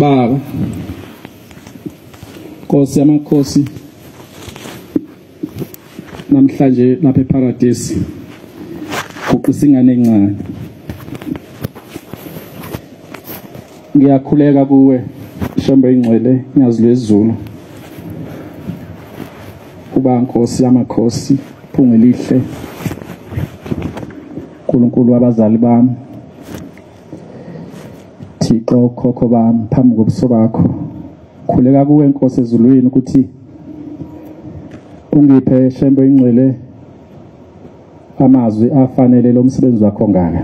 Baba Nkosi yamakhosi, namhlanje lapha eParadise guqisa ingane encane. Ngiyakhuleka kuwe Shembe ingcwele nyazi lwezulu, kuba Nkosi yamakhosi, phunga elihle, uNkulunkulu wabazali bami, Thixo khokho bami, phambi kobuso bakho khuleka kuwe Nkosi ezulwini ukuthi ungiphe Shembe ingcwele amazwi afanele lo msebenzi wakho ngaka.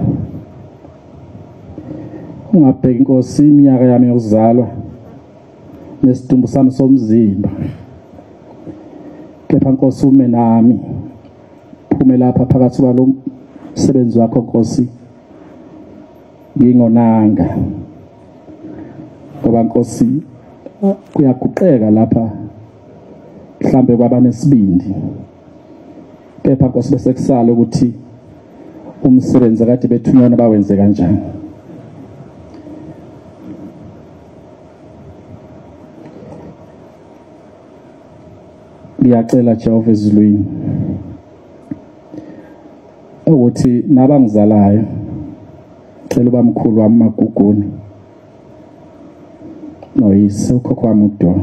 Ungabheki Nkosi iminyaka yami yokuzalwa nesidumbu sami somzimba, kepha Nkosi ume nami, phume lapha phakathi kwalo msebenzi wakho Nkosi ngingonanga, ngoba Nkosi kuyaguqeka lapha mhlambe kwabanesibindi, kepha Nkosi bese kusala ukuthi umsebenzi kade bethunywa bawenze kanjani. Ngiyacela Jehova ezulwini ukuthi nabangizalayo, cela ubamkhulu wami Maguguni noyise ukhokho wami uDo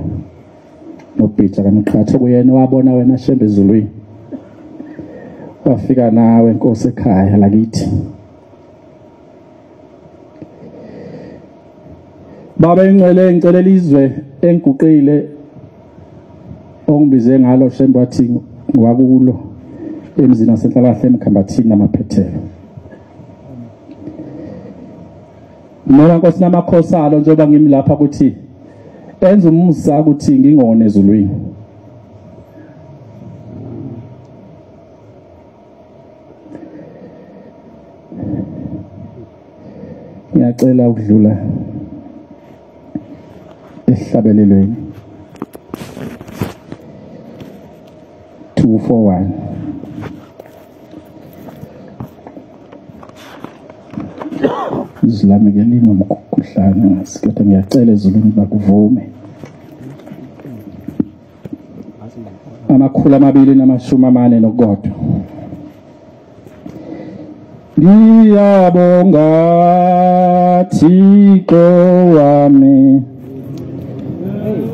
noBhitsha kaMqhatho, kuyena wabona wena Shembe ezulwini, wafika nawe Nkosi ekhaya lakithi. Baba ingcwele, ngicela izwe engiguqile ongibize ngalo Shembe wathi ngwakulo emzini wasenhlalahle eMkhambathini namaphethelo. Mina Nkosi namakhosi alo, njengoba ngimi lapha ukuthi enza umusa ukuthi ngingone ezulwini. Ngiyacela ukudlula esihlabelelweni 241. Izwi lami ke linomkhuhlane ngazi, kodwa ngiyacela ezulwini bakuvume. 241. Ngiyabonga Thixo wami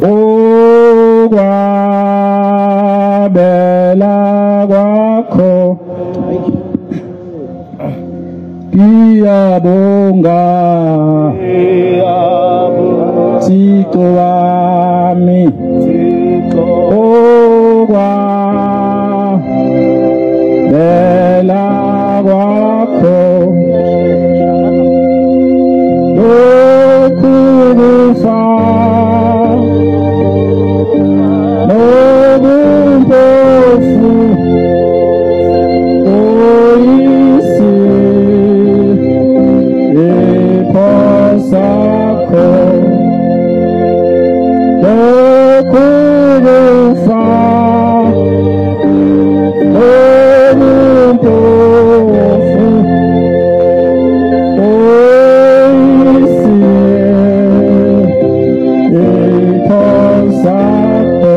ukwabela kwakho, ngiyabonga Thixo wami ukwabela kwakho, lokhu kufa nobumpofu oyisipho sakho, lokhu kufa nobumpofu oyisipho sakho,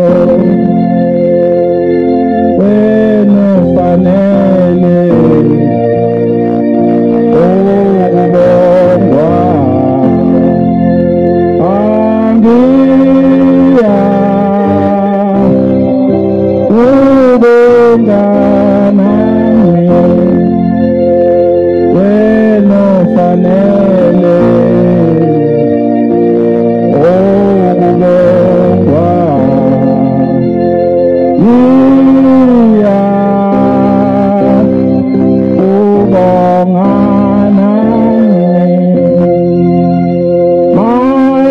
wena ufanele ukubongwa. Angiya ubonga nami, wena ufanele ukubongwa. Ngiya ubonga nami,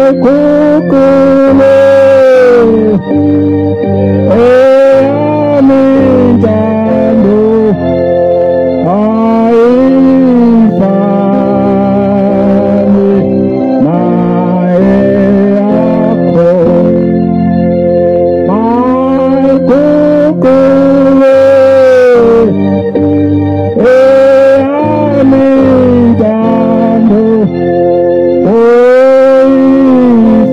mayiguqule eyami intando ayifani neyakho, mayiguqule eyami intando oyifani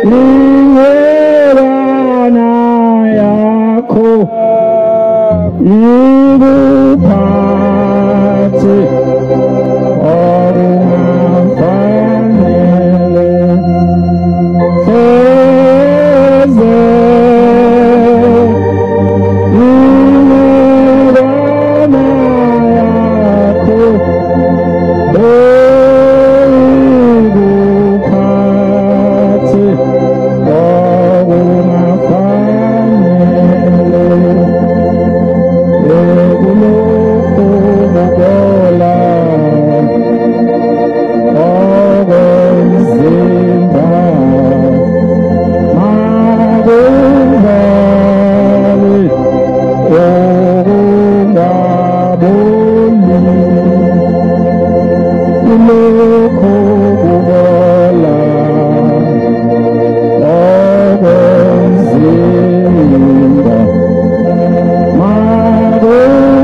Ingcebana yakho ikuphathe okungafanele hleze ingcebana yakho ikuphathe okungafanele ekulokhu kubola okomzimba makuvale okungaboli kulokhu kubola okomzimba makuvale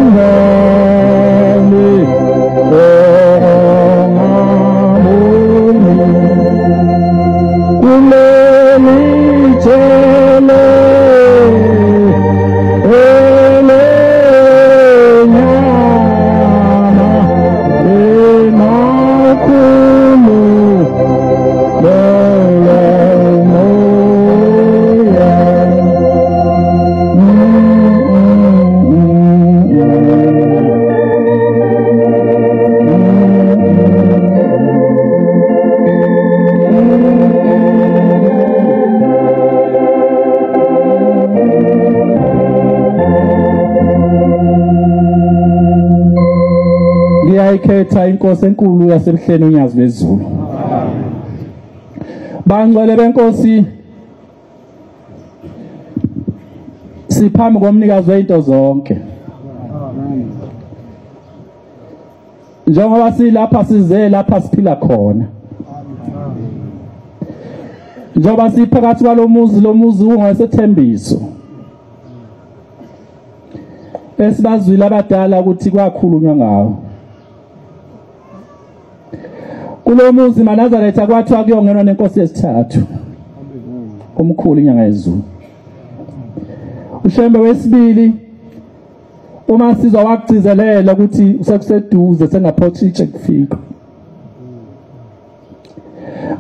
okungaboli kuleli jele elenyama emakhulu leyomoya. Ngiyayikhetha inkosi enkulu yasebuhleni uNyazi lwezulu. Bangcwele benkosi, siphambi komnikazi wezinto zonke. Njengoba silapha size lapha siphila khona. Njengoba siphakathi kwalomuzi, lomuzi ungesethembiso esibazwile abadala ukuthi kwakhulunywa ngawo. Kulo muzi maNazaretha kwathiwa kuyongenwa nenkosi yesithathu omkhulu inyanga yezulu. uShembe wesibili uma sizwa wakugcizelela ukuthi usekuseduze sengaphothitshe kufika.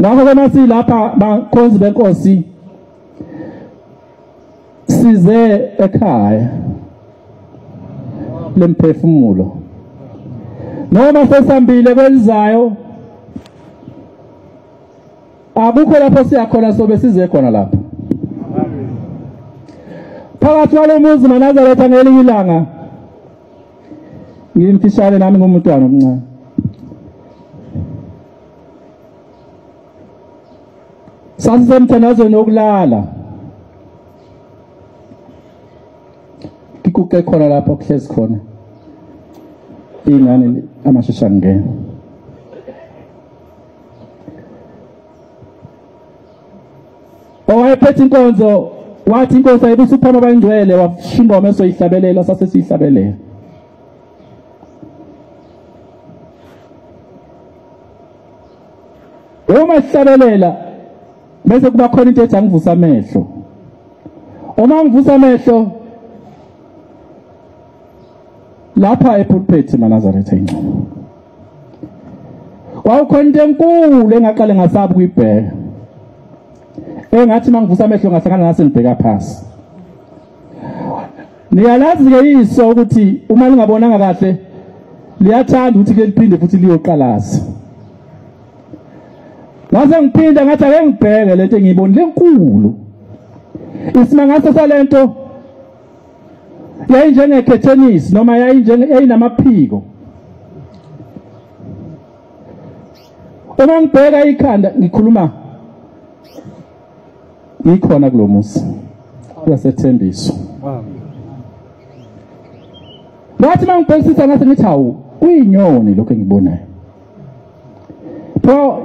Ngakho ke masilapha bakhonzi benkosi size ekhaya lemphefumulo noma sesambile kwelizayo akukho lapho siyakhona sobe size khona lapho. Phakathi kwalo muzi maNazaretha ngelinye ilanga ngimfishane nami ngumntwana omncane, sasisemthandazweni wokulala, ngikuke khona lapho kuhlezi khona ingane amashesha ngena. Owayephethe inkonzo wathi inkosi ayibusa uphama abangcwele, washo ingoma esoyihlabelela, sase siyihlabelela. Uma sihlabelela bese kuba khona into ethi angivusa amehlo. Uma ngivusa amehlo lapha epulpit maNazaretha ingcwele, kwawukhona into enkulu engaqale ngasaba ukuyibheka, engathi mangivusa amehlo ngahlangana nase ngibheka phansi. Niyalazi ke iso ukuthi uma lingabonanga kahle liyathanda ukuthi ke liphinde futhi liyoqalaza. Ngase ngiphinda ngathi ake ngibheke lento engiyibonile enkulu. Isimangaliso salento yayinjengekhethenisi noma yayinamaphiko. Uma ngibheka ikhanda ngikhuluma ngikhona kulo muzi uyasethembiso. Ngathi mangibhekisisa ngathi ngithi hawu kuyinyoni lokho engibonayo. Pho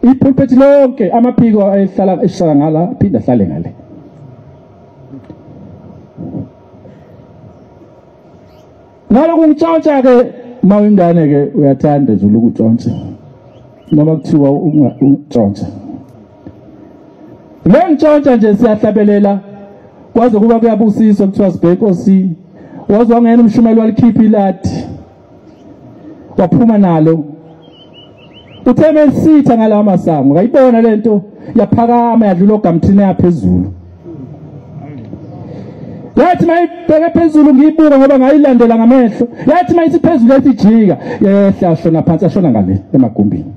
ipulpit lonke amaphiko ayehlala ehlala ngala phinda ahlale ngale. Ngalokhu ngitshontsha ke mawingane ke uyathanda nje ukutshontsha noma kuthiwa ungantshontsha. Lengitshontsha nje siyahlabelela kwaze kuba kuyabusiswa kuthiwa sibheke enkosini. Waze wangena umshumeli walikhipha iladi waphuma nalo. Uthe mesitha ngalawa masango ngayibona lento yaphakama yadlula ogamthini yaphezulu. Yathi mayibheke phezulu ngiyibuka ngoba ngayilandela ngamehlo. Yathi mayithi phezulu yathi jika yehla yashona phansi yashona ngale emagumbini.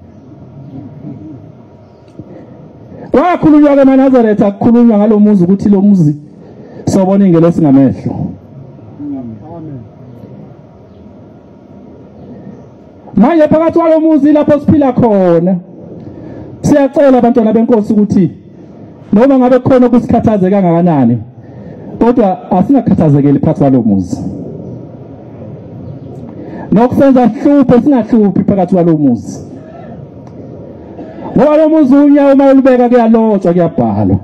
Kwakhulunywa ke emaNazaretha, akukhulunywa ngalomuzi ukuthi lo muzi sobona ingelosi ngamehlo. Manje phakathi kwalomuzi lapho siphila khona siyacela abantwana benkosi ukuthi noma ngabe khona okusikhathaze kangakanani kodwa asingakhathazekeli phakathi kwalomuzi. Nokusenza hluphe singahluphi phakathi kwalomuzi. Ngoba lo muzi unyawo uma ulubeka kuyalotshwa kuyabhalwa.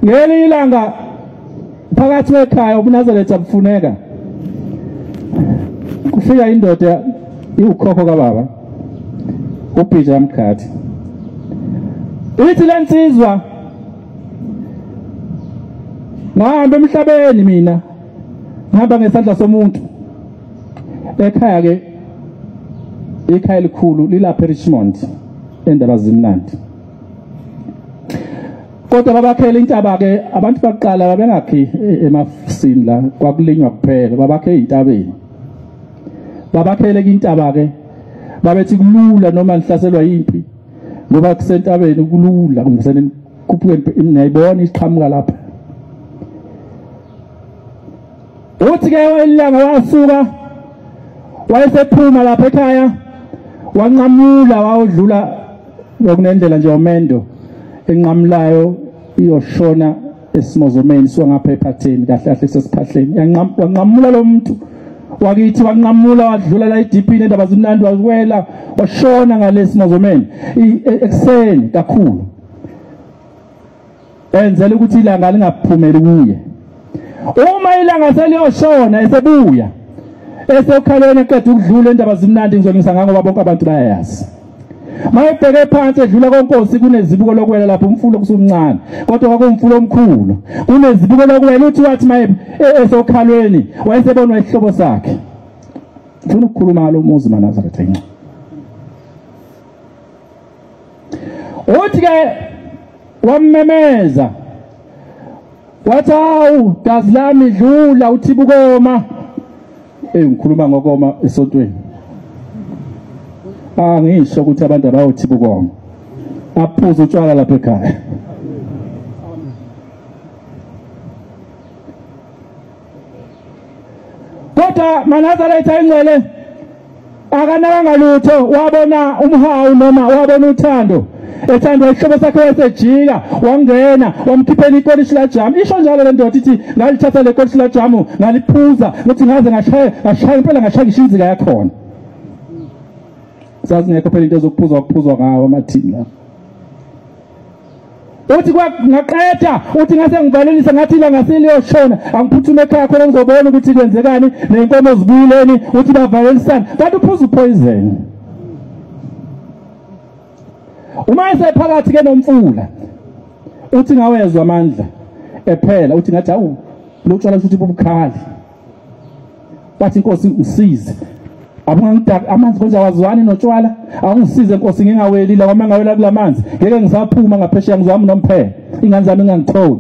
Ngelinye ilanga phakathi kwekhaya ubuNazaretha bufuneka. Kufika indoda iwukhokho kababa uBhija Mkhathi. Ithi lensizwa ngihamba emhlabeni mina ngihamba ngesandla somuntu. Ekhaya ke ikhaya elikhulu lilapha eRichmond endaba zimnandi. Kodwa babakhela intaba ke abantu bakuqala babengakhi emafusini la kwakulinywa kuphela, babakhe ezintabeni. Babakhele intaba ke babethi kulula noma nihlaselwa impi ngoba kusentabeni kulula kungiseneni khuphuke niyayibona isiqhamuka lapha. Uthi ke ilanga wasuka wayesephuma lapha ekhaya wanqamula wawudlula ngokunendlela nje omendo enqamulayo iyoshona esimozomeni suka ngapha ephatheni kahle kahle sesiphahleni. Wanqamula lo muntu wakithi wanqamula wadlula la ediphini endaba zimnandi wawela washona ngalesimozomeni ekuseni kakhulu enzela ukuthi ilanga lingaphumeli kuye. Uma ilanga seliyoshona esebuya esokhaleni eqeda ukudlula indaba zimnandi ngizolungisa ngoba bonke abantu bayayazi. Mayebheke phansi edlula konkosi kunezibuko lokuwela lapho umfulo kusumncane kodwa kwakuwumfulo omkhulu. Kunezibuko lokuwela uthi wathi maye esokhalweni wayesebonwa isihlobo sakhe. Ngifuna ukukhuluma ngalo muzi maNazaretha inxa. Uthi ke wammemeza wathi awu gazi lami dlula uthi bukoma. Ngikhuluma ngokoma esontweni. Angisho ukuthi abantu abayothi bukoma aphuza utshwala lapha ekhaya. Kodwa maNazaretha ingcwele akanakanga lutho, wabona umhawu noma wabona uthando ethandwa isihlobo sakhe wesejika wangena wamkhiphela ikolishi la jamu. Isho njalo le ndoda ithi ngalithatha le kolishi la jamu ngaliphuza ukuthi ngaze ngashaya ngashaya impela ngashaya ishinzika yakhona. Sazingekho phela into zokuphuzwa ukuphuzwa ngawo amathini la. Uthi ngaqeda uthi ngase ngivalelisa ngathi ilanga seliyoshona angiphuthume ekhaya khona ngizobona ukuthi kwenzekani nenkomo zibuyileni. Uthi bavalelisana kanti uphuza upoison. Uma esephakathi ke nomfula uthi ngawezwa amandla ephela uthi ngathi awu lo tshwala futhi bubukhali. Bathi inkosi ngisize abungangidaka amanzi konje awazwani notshwala, awungisize inkosi ngingaweli la ngoba ngawela kulamanzi ngeke ngisaphuma ngaphesheya ngizwami nomphela ingane zami ingangitholi.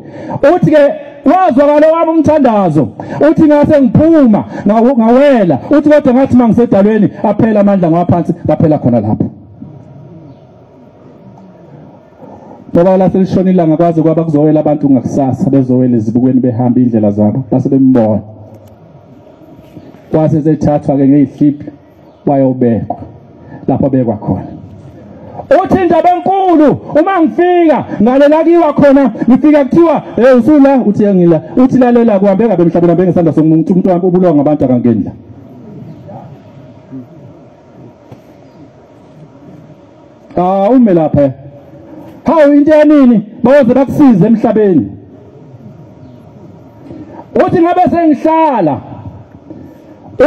Uthi ke wazwakala wami umthandazo uthi ngase ngiphuma ngawela uthi kodwa ngathi mangisedalweni aphela amandla ngwaphansi ngaphela khona lapho. Ngoba la selishona ilanga kwaze kwaba kuzowela abantu ngakusasa bezowela ezibukweni behamba indlela zabo base bembona. Kwase sethathwa ke ngezihliphi wayobekwa lapho bekwa khona. Uthi indaba enkulu uma ngifika ngalelakiwa khona ngifika kuthiwa hey usula uthi ngila uthi lalela kuhambe ngabe emhlabeni hambe ngesandla somuntu umuntu wami ubulawa ngabantu akangeni la. Ah ume lapha hawu into yanini bayoze bakusize emhlabeni. Uthi ngabe sengihlala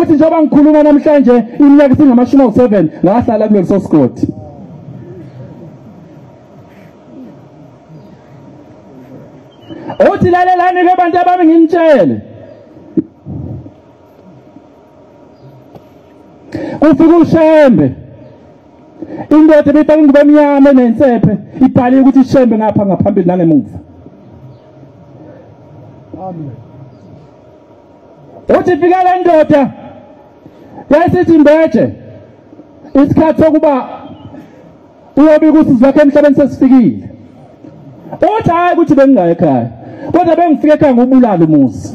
uthi njengoba ngikhuluma namhlanje iminyaka isingamashumi awu-7 ngahlala kuleli sosigodi. Uthi lalelani ke bantu abami nginitshele. Ufika uShembe, indoda ebifaka ingubo emnyama enensephe ibhaliwe ukuthi iShembe ngapha ngaphambili nangemuva. Amen. Uthi fika le ndoda yayisithi Mbeje, isikhathi sokuba uyobika usizi lwakhe emhlabeni sesifikile. Uthi hayi ukuthi bengingayi ekhaya, kodwa bengifike ekhaya ngobulala umuzi.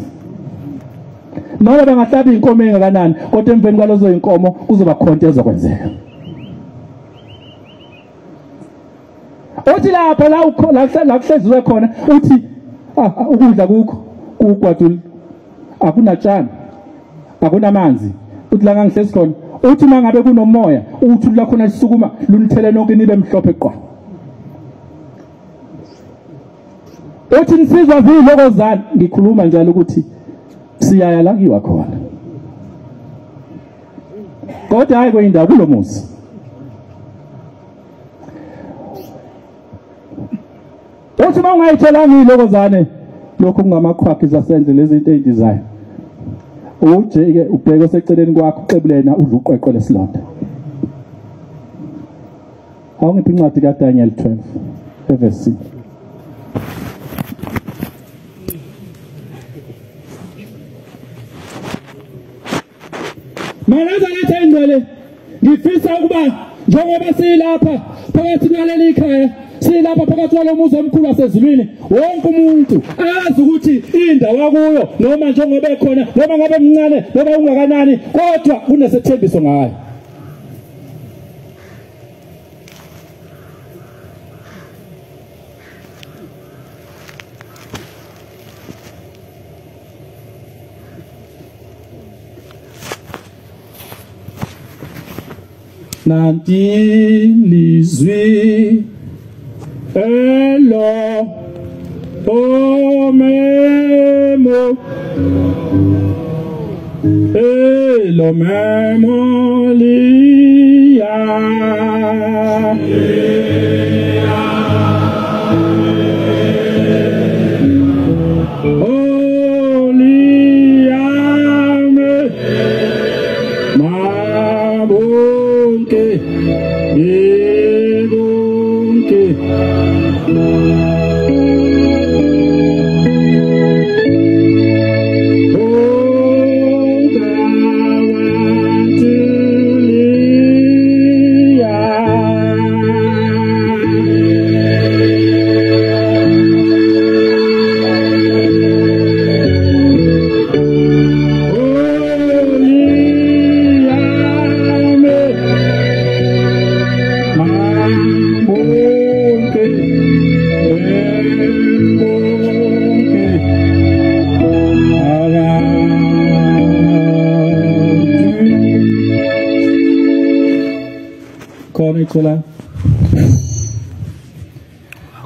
Noma bengahlaba inkomo engakanani, kodwa emveni kwalezo inkomo kuzoba khona into ezokwenzeka. Uthi lapha la la kuhleziwe khona, uthi ukudla kukho kugwadule, akunatshani, akunamanzi. Uthi la ngangihlezi khona, uthi uma ngabe kunomoya uthi la khona lisukuma lunithele nonke nibe mhlophe qwa. Uthi nisizwa zilokozana. Ngikhuluma njalo ukuthi siyaya la kiwa khona, kodwa hayi kwenye kulo muzi. Uthi uma ungayitholanga ilokozane, lokhu kungamakhwakhi zasendle lezi zinto ey'ndizayo, uje-ke ubheke oseceleni kwakho uxebulena udla uqweqwe lesilonda. Awungiphi incwadi kaDaniel 12 verse 6. Manazaretha ingcwele, ngifisa ukuba njengoba silapha phakathi kwaleli khaya, silapha phakathi kwalo muzi omkhulu wasezulwini, wonke umuntu azi ukuthi indawo akuyo, noma njengoba ekhona, noma ngabe mncane, noma ungakanani, kodwa kunesethembiso ngayo. Nanti lizwi elo omemo elo memo lia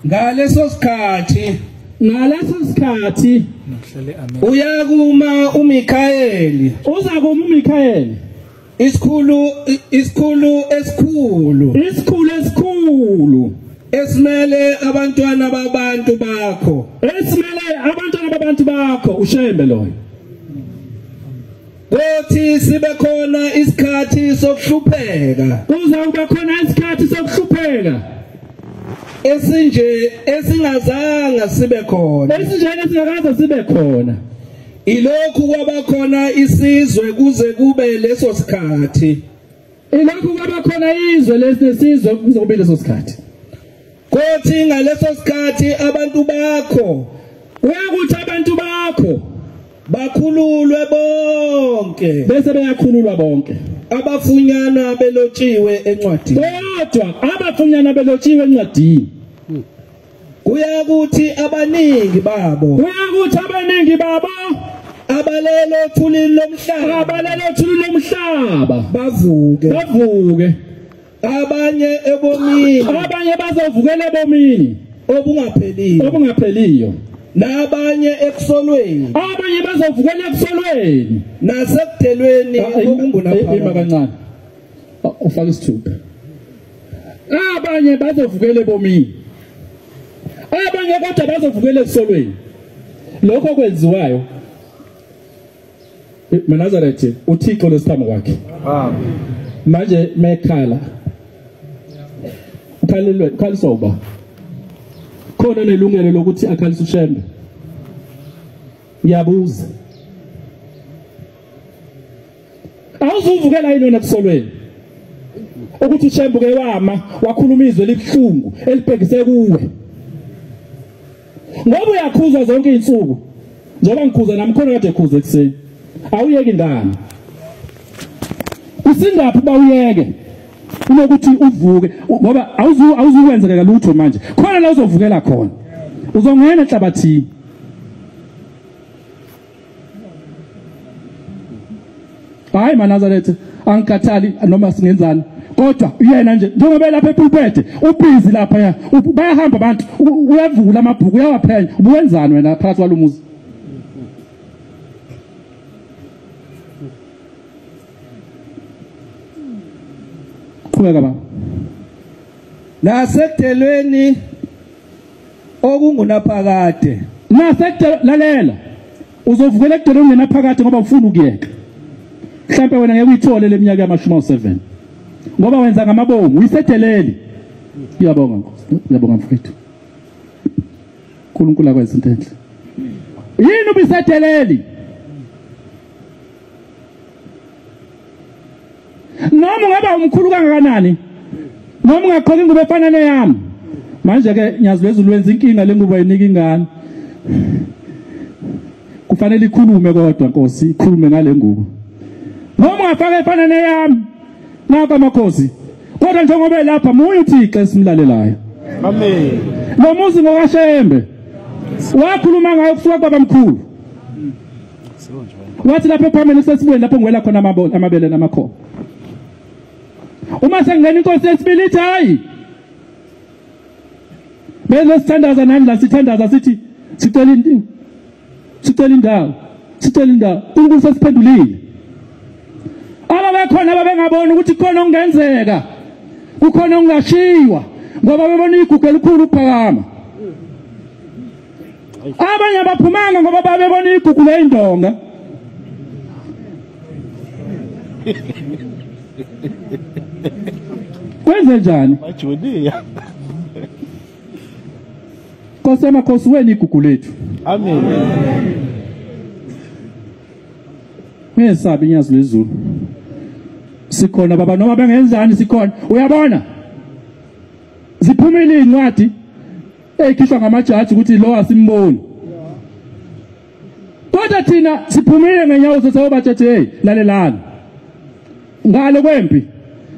Ngaleso sikhathi, ngaleso sikhathi uyakuma uMikhayeli, uzakuma uMikhayeli, isikhulu esikhulu, isikhulu esikhulu esimele abantwana babantu bakho, esimele abantwana babantu bakho, uShembe loyo. Kothi sibe khona isikhathi sokuhlupheka, kuzakuba khona isikhathi sokuhlupheka esinje esingazanga sibe khona, esinje esingakaze sibe khona. Ilokhu kwabakhona isizwe kuze kube leso sikhathi, ilokhu kwabakhona izwe lesizwe kuze kube leso sikhathi. Kothi ngaleso sikhathi abantu bakho, uyakuthi abantu bakho bakhululwe bonke, bese beyakhululwa bonke abafunyana belotshiwe encwadini, kodwa abafunyana belotshiwe encwadini. Kuyakuthi abaningi babo, kuyakuthi abaningi babo abalele othulini lomhlaba, abalele othulini lomhlaba bavuke, bavuke, abanye ebomini, abanye bazovukela ebomini obungapheliyo, obungapheliyo, nabanye ekusolweni, abanye bazovukela ekusolweni nasekudelweni okungunaphakade. Ima kancane, ufake isithupha. Abanye bazovukela ebomini, abanye kodwa bazovukela ekusolweni. Lokho kwenziwayo Nazareth uThixo lesiphambi kwakhe. Amen. Manje mekhala ukhalelwe ukhaliswa uba khona nelungelo lokuthi akhalise uShembe. Ngiyabuza, awuzuvukela yini wena kusolweni ukuthi uShembe ke wama wakhuluma izwi elibuhlungu elibhekise kuwe? Ngoba uyakhuzwa zonke izinsuku, njengoba ngikhuza nami khona kade ekhuza ekuseni. Awuyeki ingane, usindaphi bawuyeke unokuthi uvuke, ngoba awuzukwenzeka lutho manje. Khona la uzovukela khona, uzongena enhlabathini. Hayi maNazaretha, angikhathali noma singenzani, kodwa yena nje njengoba lapha epulpete ubhizi lapha ya bayahamba abantu, uyavula amabhuku uyawaphenya. Ubuwenzani wena phakathi kwalomuzi? Qhubeka baba. Nasekudelweni okungunaphakade. Lalela, uzovukela ekudelweni ngenaphakade ngoba ufuna ukuyeka. Mhlawumbe wena ngeke uyithole leminyaka yama-7 ngoba wenza ngamabomu, uyisedeleli. Ngiyabonga Nkosi, ngiyabonga mfowethu. uNkulunkulu akwenze into enhle. Yini ubisedeleli? Noma ungaba umkhulu kangakanani, noma ungaqhoka ingubo efana neyami. Manje ke nyazi lwezulu wenza inkinga lengubo ayinika ingane. Kufanele ikhulume kodwa Nkosi, ikhulume ngale ngubo. Noma ungafaka efana neyami, naka amakhosi. Kodwa njengoba lapha muye uThixo esimlalelayo. Amen. Lo muzi ngokaShembe wakhuluma ngayo kusuka kwabamkhulu. Wathi lapha ephambili sesibweni lapho ngiwela khona amabele namakhoba. Uma sengena inkosi yesibili ithi hayi, bezosithandaza nani la, sithandaza sithi sicela sicela indawo, sicela indawo. uNkulunkulu sesiphendulile. Ababekhona ababengaboni ukuthi khona okungenzeka, kukhona okungashiywa, ngoba bebona igugu elikhulu ukuphakama. Abanye abaphumanga ngoba babebona igugu leyindonga. Kwenze njani? Bajulia. Nkosi yamakhosi, wena igugu lethu. Amen. Ngesabi inyazi lezulu. Sikhona baba, noma bengenzani sikhona. Uyabona? Ziphumile incwadi eyikhishwa ngamajaji ukuthi lo asimboni. Kodwa thina siphumile ngenyawo sayobatshethi, hey lalelani. Ngale kwempi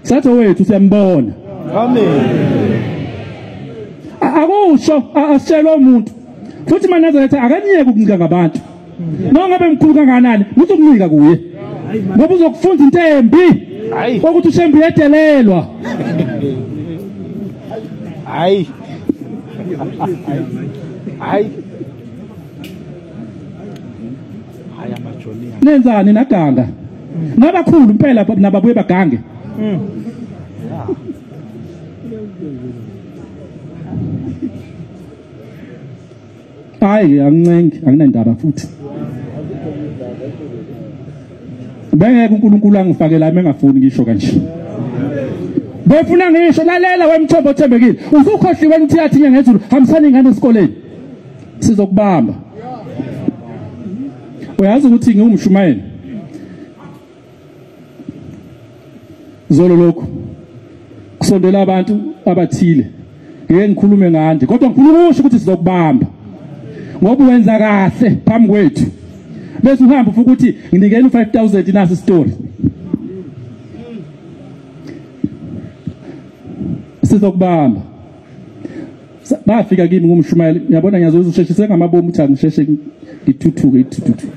sathi wethu siyambona. Amen. Akusho asitshelwa umuntu. Futhi maNazaretha akaniyeke ukuncika ngabantu. Noma ngabe mkhulu kangakanani, uthi ukuncika kuye. Ngoba uzokufunda into embi. Ukuthi uShembe uyedelelwa. Hayi. Hayi. Hayi amajonia. Nenzani naganga? Nabakhulu impela nababuye bagange. Hayi angincengi, anginandaba futhi. Bengeke uNkulunkulu angifakela engafuni ngisho kanje. Befuna ngisho, lalela wemthombo othembekile. Usukhohliwe ukuthi yathi ngezulu, hambisani ingane esikoleni. Sizokubamba. Uyazi ukuthi ngiwumshumayeli. Zolo lokho kusondela abantu abathile. Ngeke ngikhulume ngande, kodwa ngifuna ukusho ukuthi sizokubamba. Ngoba wenza kahle phambi kwethu. Bese uhamba ufuka ukuthi nginikela u5000 nasi story. Sizokubamba. Bafika kimi ngumshumayeli, ngiyabona ngiyazoza usheshise ngamabomu ukuthi angisheshe ngithuthuke ithuthu.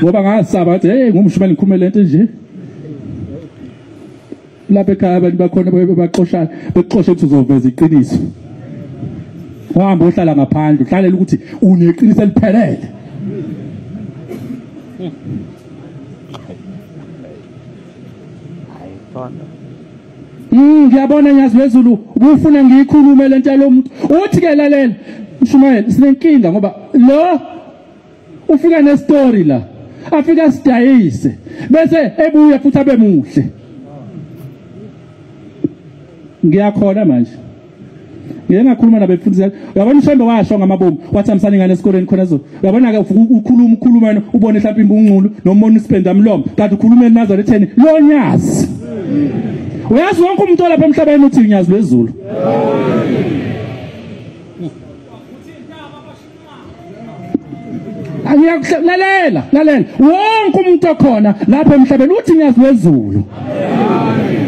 Ngoba ngasaba ngathi hey ngumshumayeli ngikhulume lento nje. Lapha ekhaya abantu bakhona baxoshana, bexosha ukuthi uzoveza iqiniso. Uhamba uhlala ngaphandle, uhlalela ukuthi uneqiniso eliphelele. Ngiyabona nyazi lwezulu ubufuna ngiyikhulume lento yalomuntu. Uthi ke lalela, Mshumayeli sinenkinga ngoba lo ufika nestory la, afika sidayise bese ebuya futhi abe muhle. Ngiyakhona manje. Ngike ngakhuluma nabefundisi. Uyabona uShembe washo ngamabomu wathi amsane ingane esikoleni khona zo. Uyabona ke ukhuluma wena ubone mhlawumbe imbungculu noma unisipenda mlomo kanti ukhuluma eNazaretheni lo nyazi. Uyazi wonke umuntu olapha emhlabeni uthi unyazi lwezulu. Lalela, lalela. Wonke umuntu okhona lapha emhlabeni uthi unyazi lwezulu.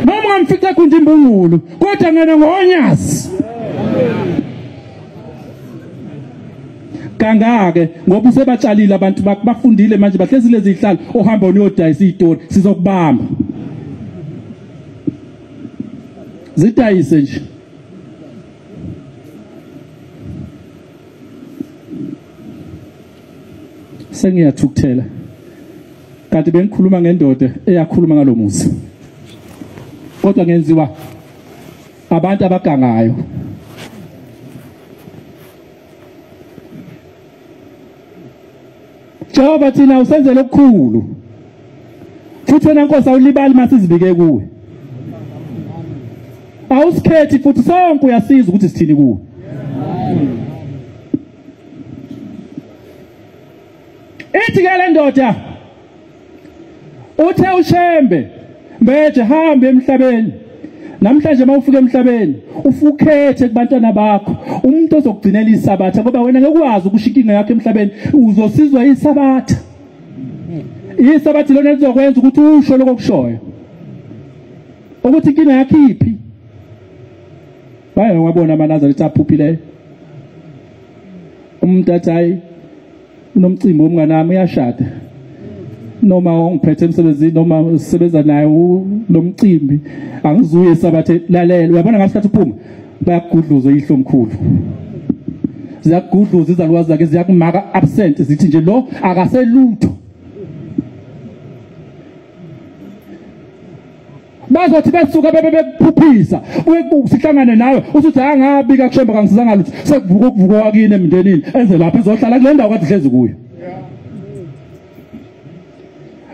Noma ungamfica kunje imbungulu kodwa ngena ngonyazi. Kangake ngoba usebatshalile abantu bafundile manje bahlezi lezi zihlalo ohamba uyodayisa izitori sizokubamba. Zidayise nje. Sengiyathukuthela. Kanti bengikhuluma ngendoda eyakhuluma ngalomuzi. Kodwa ngenziwa abantu abagangayo. Jehova thina usenzele okukhulu. Futhi wena Nkosi awulibali masizibike kuwe. Awusikhethi futhi sonke uyasiza ukuthi sithini kuwe. Ithi ke le ndoda uthe uShembe mbeje hambe emhlabeni. Namhlanje mawufika emhlabeni ufukhethe kubantwana bakho umuntu ozokugcinela isabatha ngoba wena ngeke ukwazi ukusho inkinga yakho emhlabeni, uzosizwa isabatha. Isabatha lona lizokwenza ukuthi usho lokho okushoyo ukuthi inkinga yakho iphi. Baye wabona amaNazaretha aphuphileyo. Umuntu athi hayi unomcimbi womngane wami uyashada, noma ongiphethe emsebenzini noma usebenza naye nomcimbi angizuye sabathe. Lalela, uyabona ngasikhathi uphuma bayakugudluza oyihlo omkhulu, ziyakugudluza izalukazi zakhe ziyakumaka absent zithi nje lo akaselutho. Bazothi besuka bebe bekuphuphisa sihlangane nawe usuthi angabika kuShembe kangisizanga lutho, sekuvuka ukuvuka wakini emndenini enze lapha izohlala kule ndawo kade hlezi kuyo.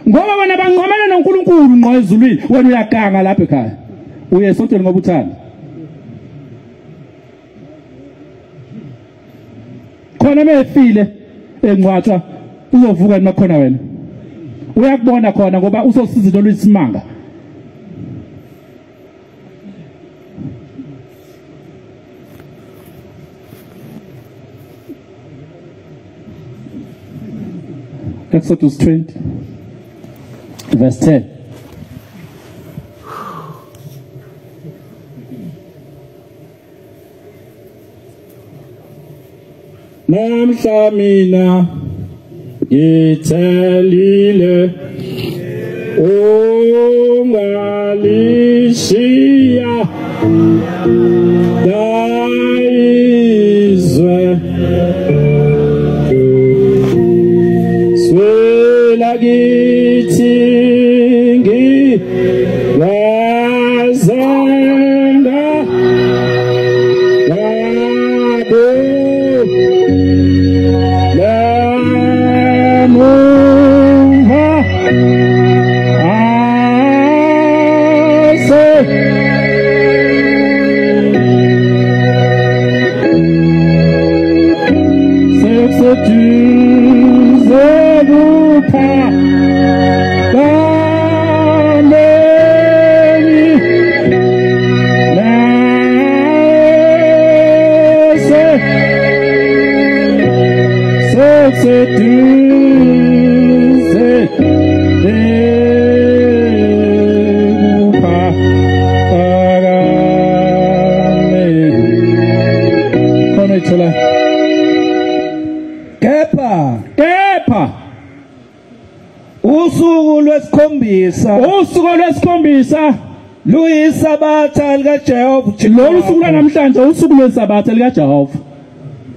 Ngoba wena banqomene noNkulunkulu ngqo ezulwini, wena uyaganga lapha ekhaya uye esontweni ngoba uthanda. Khona mefile engcwatshwa uzovuka emakhona wena uyakubona khona ngoba usosizini oluyisimanga. Exodus 20 verse 10. Namhla mina ngithelile ungalishiya dayizwe swelakithi ngazanga ngabo lamuva ase sekuseduze kupha kameni nase sekuseduze kupha kameni. Khona ithola. Kepha usuku lwesikhombisa, usuku lwesikhombisa luyisabatha likaJehova. Lolu suku lwanamhlanje usuku lwesabatha likaJehova,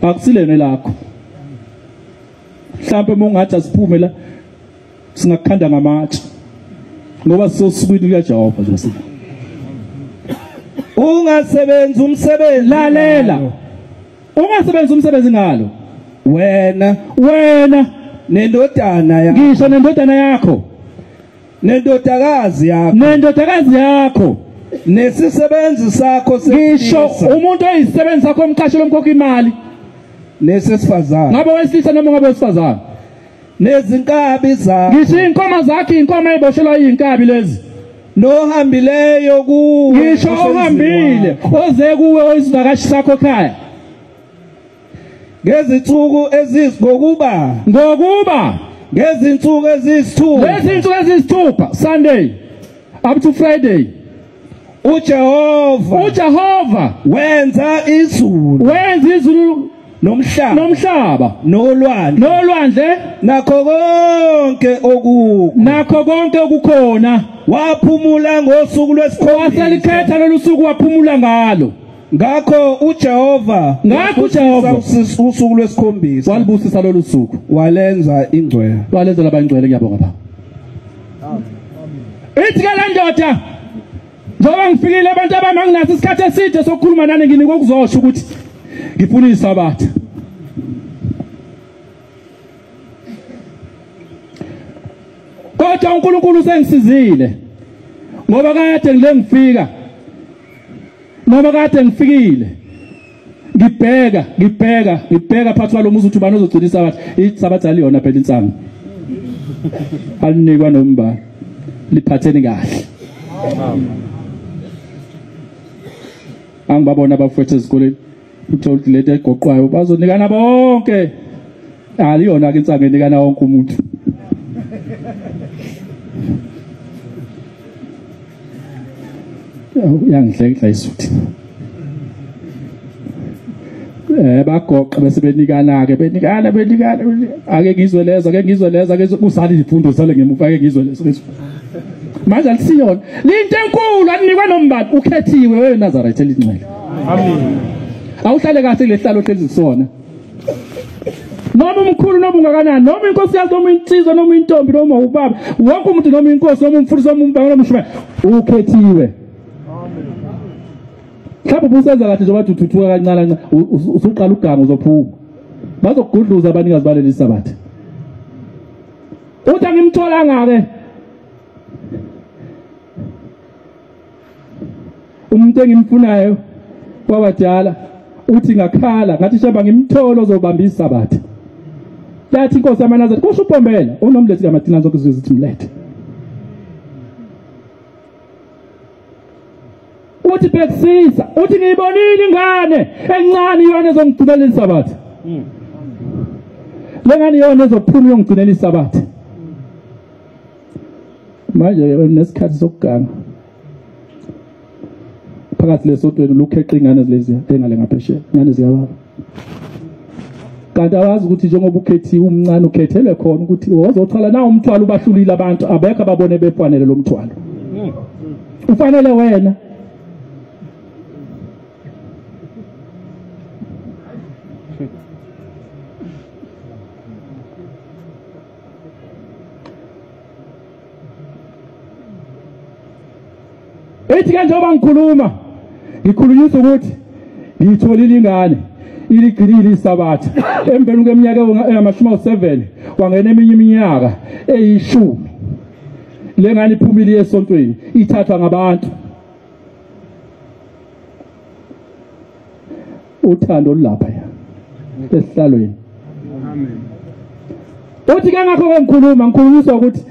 akusilene lakho. Mhlawumbe uma ungathi asiphume la singakukhanda ngamatshe ngoba sisosukwini likaJehova nje. Ungasebenzi umsebenzi. Lalela, Ungasebenzi umsebenzi ngalo. Wena nendodana yakho, ngisho nendodana yakho, nendodakazi yakho, nendodakazi yakho, nesisebenzi sakho, ngisho umuntu oyisisebenzi sakho omqashela umkhokha imali, nesesifazane, ngabe wesilisa noma ngabe wesifazane, nezinkabi zakho, ngisho inkomo zakhe, inkomo eyiboshelwa inkabi lezi, nohambileyo kuwe, ngisho ohambile oze kuwe oyisivakashi sakho ekhaya, ngezinsuku ngokuba ngezinsuku eziyisithupha, lezinsuku eziyisithupha, Sunday up to Friday, uJehova wenza izulu, nomhlaba, nolwandle, nakho konke okukhona. Waphumula ngosuku lwesikhombisa, waselikhetha lolu suku waphumula ngalo. Ngakho uJehova usuku lwesikhombisa walibusisa lolu suku, walenza ingcwele, walenza labangcwele. Ngiyabonga baba. Ithi ke le ndoda, njengoba ngifikile abantu abami, anginaso isikhathi eside sokukhuluma nani, nginikwe ukuzosho ukuthi ngifuna isabatha. Kodwa uNkulunkulu usengisizile, ngoba kade ngile ngifika, noma kade ngifikile ngibheka phakathi kwalo muzi ukuthi ubani ozogcina isabatha. Isabatha aliyona phela insangu, alinikwa nombala, liphatheni kahle. Angibabona abafowethu ezikoleni, uthola ukuthi lento egoqwayo bazonikana bonke, aliyona ke insangu enikana wonke umuntu. Uyangidlekla isuthi. Bagoqa bese benikana ke, benikana ake ngizwe lezo, ake kusale izifundo sale ngemuva, ake ngizwe lezo. Manje alisiyona linto enkulu, anikwa nombani, ukhethiwe wewe Nazareth elingcwele. Amen. Awuhlale kahle kulehlalo ohlezi kusona, noma umkhulu noma ungakanani, noma inkosi yazi, noma insizwa, noma intombi, noma ubaba, wonke umuntu, noma inkosi, noma umfundisi, noma umbanga, noma umshumayeli, ukhethiwe. Mhlawumbe ubusenza kahle njengoba uthuthuka kancane kancane, usuqala uganga uzophuma, bazokugudluza abanikazi baleli sabatha. Uthi angimtholanga ke umuntu engimfunayo kwabadala, uthi ngakhala ngathi shaba ngimtholo ozobamba isabatha. Yathi inkosi yamaNazaretha, kusho uPombela unomlethi kaMatina zonke izizwe zithi mlethe. Uthi bhekisisa, uthi ngiyibonile ingane encane iyona ezongigcinela isabatha. Le ngane iyona ezophuma iyongigcinela isabatha. Manje nesikhathi sokuganga phakathi lesotweni lukheqa ingane lezi engale ngaphesheya, ingane ziyababa. Kanti awazi ukuthi njengoba ukhethiwe umncane ukhethelwe khona ukuthi wozothwala na umthwalo, ubahlulile abantu abekho ababone befanele lo mthwalo. Ufanele wena. Ethi ke njengoba ngikhuluma, ngikhulunyiswa ukuthi ngiyitholile ingane iligcinile isabatha. Emveni kweminyaka engamashumi 7 wangena eminye iminyaka eyi-10, le ngane iphumile esontweni, ithathwa ngabantu. Uthando olulapha ya esihlalweni. Amen. Uthi ke ngakho ke ngikhuluma, ngikhulunyiswa ukuthi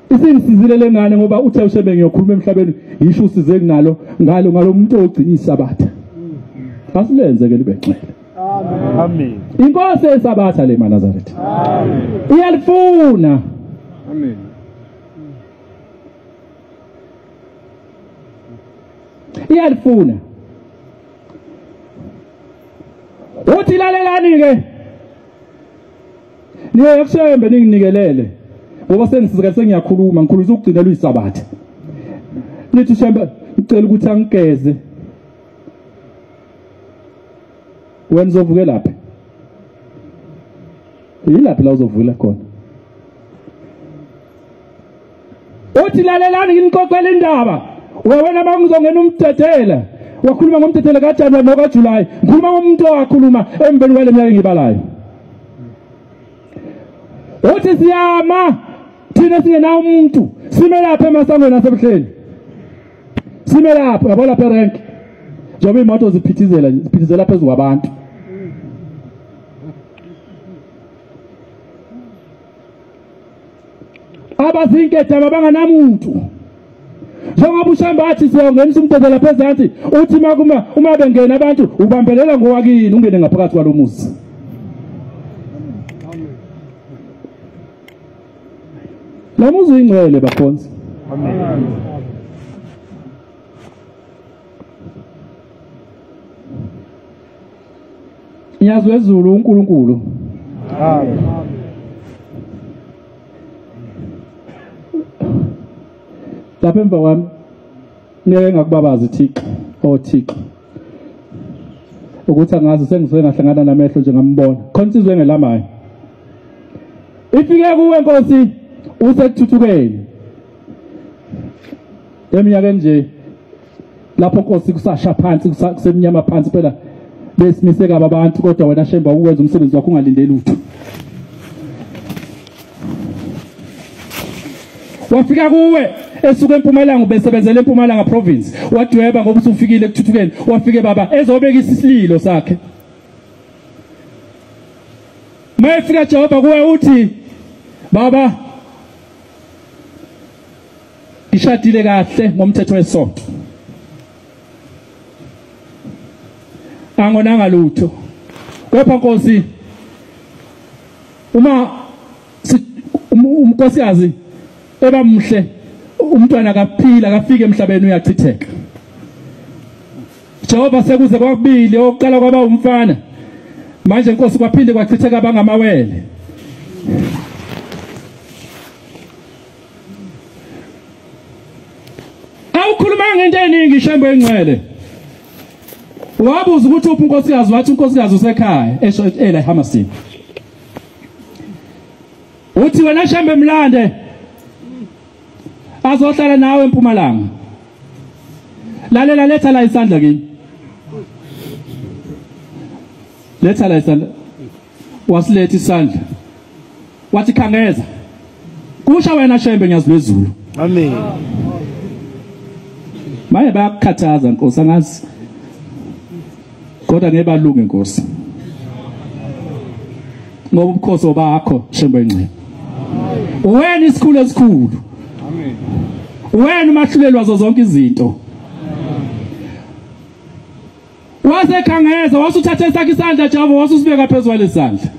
isingisizile le ngane, ngoba uthe ushebe ngiyokhuluma emhlabeni, yisho usize kunalo ngalo muntu ogcina isabatha. Asilenze ke libe ngcwele. Amen. Inkosi yesabatha le maNazaretha. Amen. Uyalifuna. Amen. Iyalifuna. Uthi lalelani ke, niye kushembe ninginikelele, ngoba sengisizeke sengiyakhuluma, ngikhuluma ukugcinela uyisabatha. Nithi shembe ngicela ukuthi angigeze. Wena uzovuke lapha, yilaphi la uzovula khona? Uthi lalelani nginixoxela indaba. Wena mangizongena umdedela, Wakhuluma ngomtetelo kaJanuary nokaJuly. Ngikhuluma ngomuntu owakhuluma emveni kwale minyaka engibalayo. Uthi siyama thina singenawo umuntu, sime lapha emasangweni asebuhleni. Sime lapha, yabo lapha erank. Njengoba imoto ziphithizela, ziphithizela phezulu kwabantu. Abazinkedama banganamuntu. Njengoba uShembe athi siyongenisa umthetho lapha ezansi, uthi uma bengena abantu ubambelela ngowakini ungene ngaphakathi kwalomuzi. Lo muzi uyingcwele bakhonzi. Amen. Nyazi lwezulu uNkulunkulu. Amen. Lapha emva kwami ngeke ngakubabaza Thixo, oh Thixo. Ukuthi angazi sengisuke ngahlangana namehlo nje ngambona. Khona insizwe engelamayo. Ifike kuwe Nkosi usekuthuthukeni. Eminyakeni nje lapho Nkosi kusasha phansi kusemnyama phansi phela besimise kabi abantu, kodwa wena Shembe ukwenza umsebenzi wakho ungalindeli lutho. Wafika kuwe esuka eMpumalanga, ubesebenzele eMpumalanga province, wadweba ngoba usufikile ekuthuthukeni. Wafike baba ezobeka isililo sakhe. Mayefika Jehova kuwe uthi baba ngishadile kahle ngomthetho wesonto, angonanga lutho, kepha Nkosi uma umnkosikazi ebamhle umntwana akaphila akafike emhlabeni uyachitheka. Jehova sekuze kwakubili, oqala kwaba umfana, manje Nkosi kwaphinde kwachitheka abangamawele. Awukhuluma ngento eningi Shembe engcwele. Wabuza ukuthi uphi unkosikazi, wathi unkosikazi usekhaya esho ela eHammerstein. Uthi wena Shembe mlande azohlala nawe eMpumalanga. Lalela, letha la isandla kimi. Letha la isandla. Wasiletha isandla. Wathi khangeza. Kusha wena Shembe Nyazi lwezulu. Amen. Maye bayakukhathaza Nkosi, angazi. Kodwa ngeke balunge Nkosi. Ngoba ubukhosi bakho Shembe engcwele. Wena isikhulu esikhulu. Amen. Wena umahluleli wazo zonke izinto. Wasekhangeza, wasuthatha esakhe isandla Jehova, wasusibeka phezulu kwalesandla.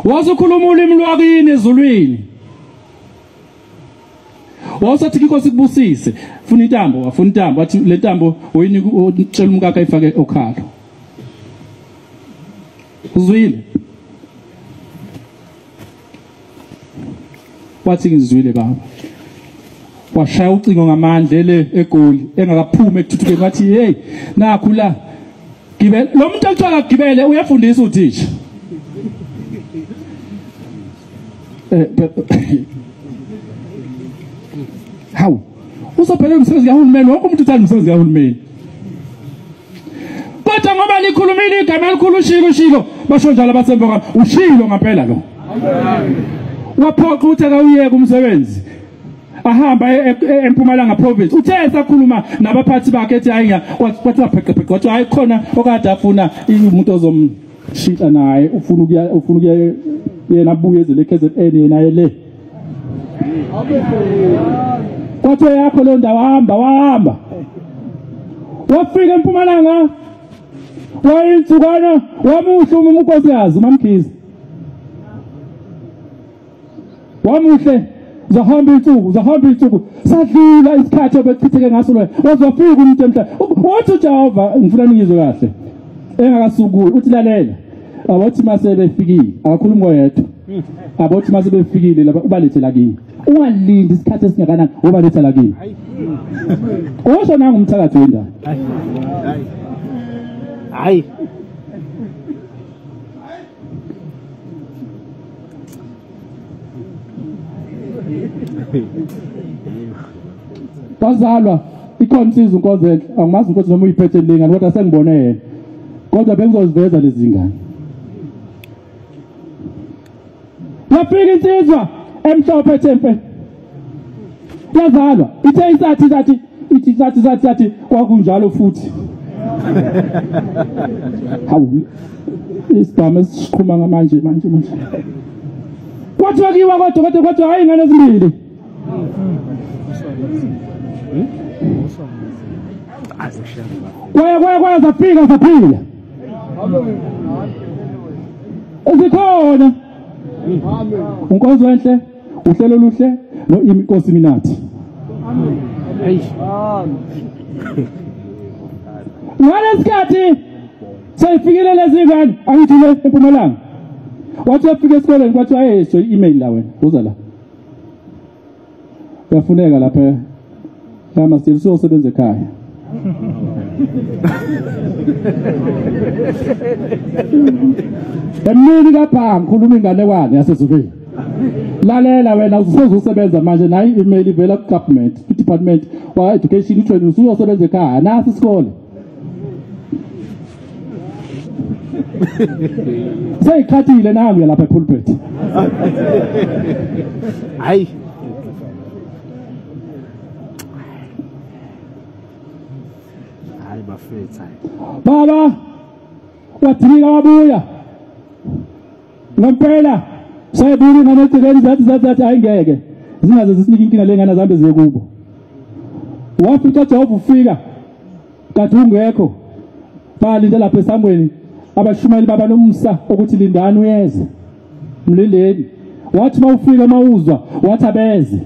Wasukhuluma ulimi lwakini ezulwini. Wasathi inkosi kubusise, funa intambo, wafuna intambo, wathi le ntambo uyinika utshela umkakhe ayifake okhalo. Uzwile? Wathi ngizwile baba. Washaya ucingo ngamandla le eGoli engakaphumi ekuthuthukeni, wathi hey nakhu la gibele. Lo muntu ekuthiwa akagibele uyafundisa uthisha. Hawu, usophelele umsebenzi kahulumeni, wonke umuntu uthanda umsebenzi kahulumeni. Kodwa ngoba likhulumile igama elikhulu ushilo ushilo, basho njalo abasemva kwami, ushilo ngempela lo. Waphoqa ukuthi akawuyeke umsebenzi. Ahamba eMpumalanga province. Uthe esakhuluma nabaphathi bakhe ethi hayi kwathi wapheqepheqe, wathi hayi khona okade afuna umuntu ozomshintsha naye, ufuna ukuya yena abuye ezele KZN yena le. Kwathi yakho le ndawo, hamba wahamba. Wafika eMpumalanga wayinsukwana wamuhle unkosikazi uMamkhize. Wamuhle, zahamba insuku, zahamba insuku, sadlula isikhathi obechitheke ngaso lo. Wazofika umuntu emhla. Wathi uJehova ngifuna ningizwe kahle. Engakasuki uthi lalela. Abathi mase befikile, akakhulumi ngoyedwa. Abathi mase befikile lapha ubalethe la kimi. Ungalindi isikhathi esingakanani ubalethe la kimi. Usho nanga umthakathi wendaba. Hayi. Wazalwa Ikhona insizwa uNkosi enhle, angimazi inkosi noma uyiphethe lengane kodwa sengibone yena. Kodwa bengizoziveza lezi ngane. Yafika insizwa emhlophe thempe. Yazalwa, ithe isathi sathi ithi sathi sathi sathi kwakunjalo futhi. Hawu, isigama esiqhuma ngamanje manje manje. Kwathiwa kiwa kodwa kodwa hayi ingane ezimbili. Kwaya kwaya zafika zaphila. Zikhona. Unkonzo enhle, uhlelo oluhle no inkosi minathi. Amen. Ngalesikhathi seyifikile lezi ngane angithi le eMpumalanga. Wathi uyafika esikoleni kwathiwa hey so i-email la wena, uza la. Uyafuneka lapha kama siyosebenza ekhaya. Emini kapha ngikhuluma inganekwane yasezulwini. Lalela wena usuzosebenza manje nayi i-email ivela ku government, ku department wa education uthweni usuyosebenza ekhaya nasi isikole. Seyikhathile nami lapha epulpit. Hayi. Hayi bafethu. Baba wathika wabuya. Ngempela sayibuka ingane eceleni zathi zathi zathi hayi ngeke. Zingaze zisinike inkinga lengane zambe ziye kubo. Wafika Jehova ufika kathi ungekho. Balinde lapha esangweni abashumayeli baba nomsa ukuthi lindani uyeza. Mlindeni. Wathi mawufika mawuzwa wathi abeze.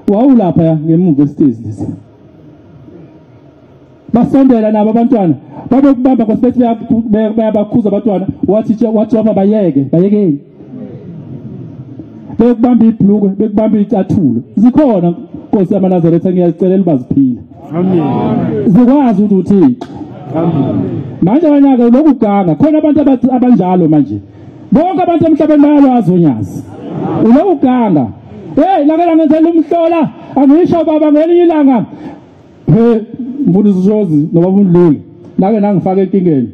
Wawulapha ngemuva esitezi lesi. Basondela nabo abantwana babekubamba kwasibethi bayabakhuza abantwana wathi wathi waba bayeke bayekeni. Bekubamba ibhlukwe bekubamba icathulo. Zikhona Nkosi yamaNazaretha ngiyazicelela uba ziphile. Amen. Zikwazi ukuthi uThixo. Amen. Manje wena lokuganga khona abantu abanjalo manje. Bonke abantu emhlabeni bayalwazi unyazi. Ulokuganga. Hey la ngenzela umhlola angisho baba ngelinye ilanga. He mfundisi Shozi nobaba uNdluli lake nangifaka enkingeni.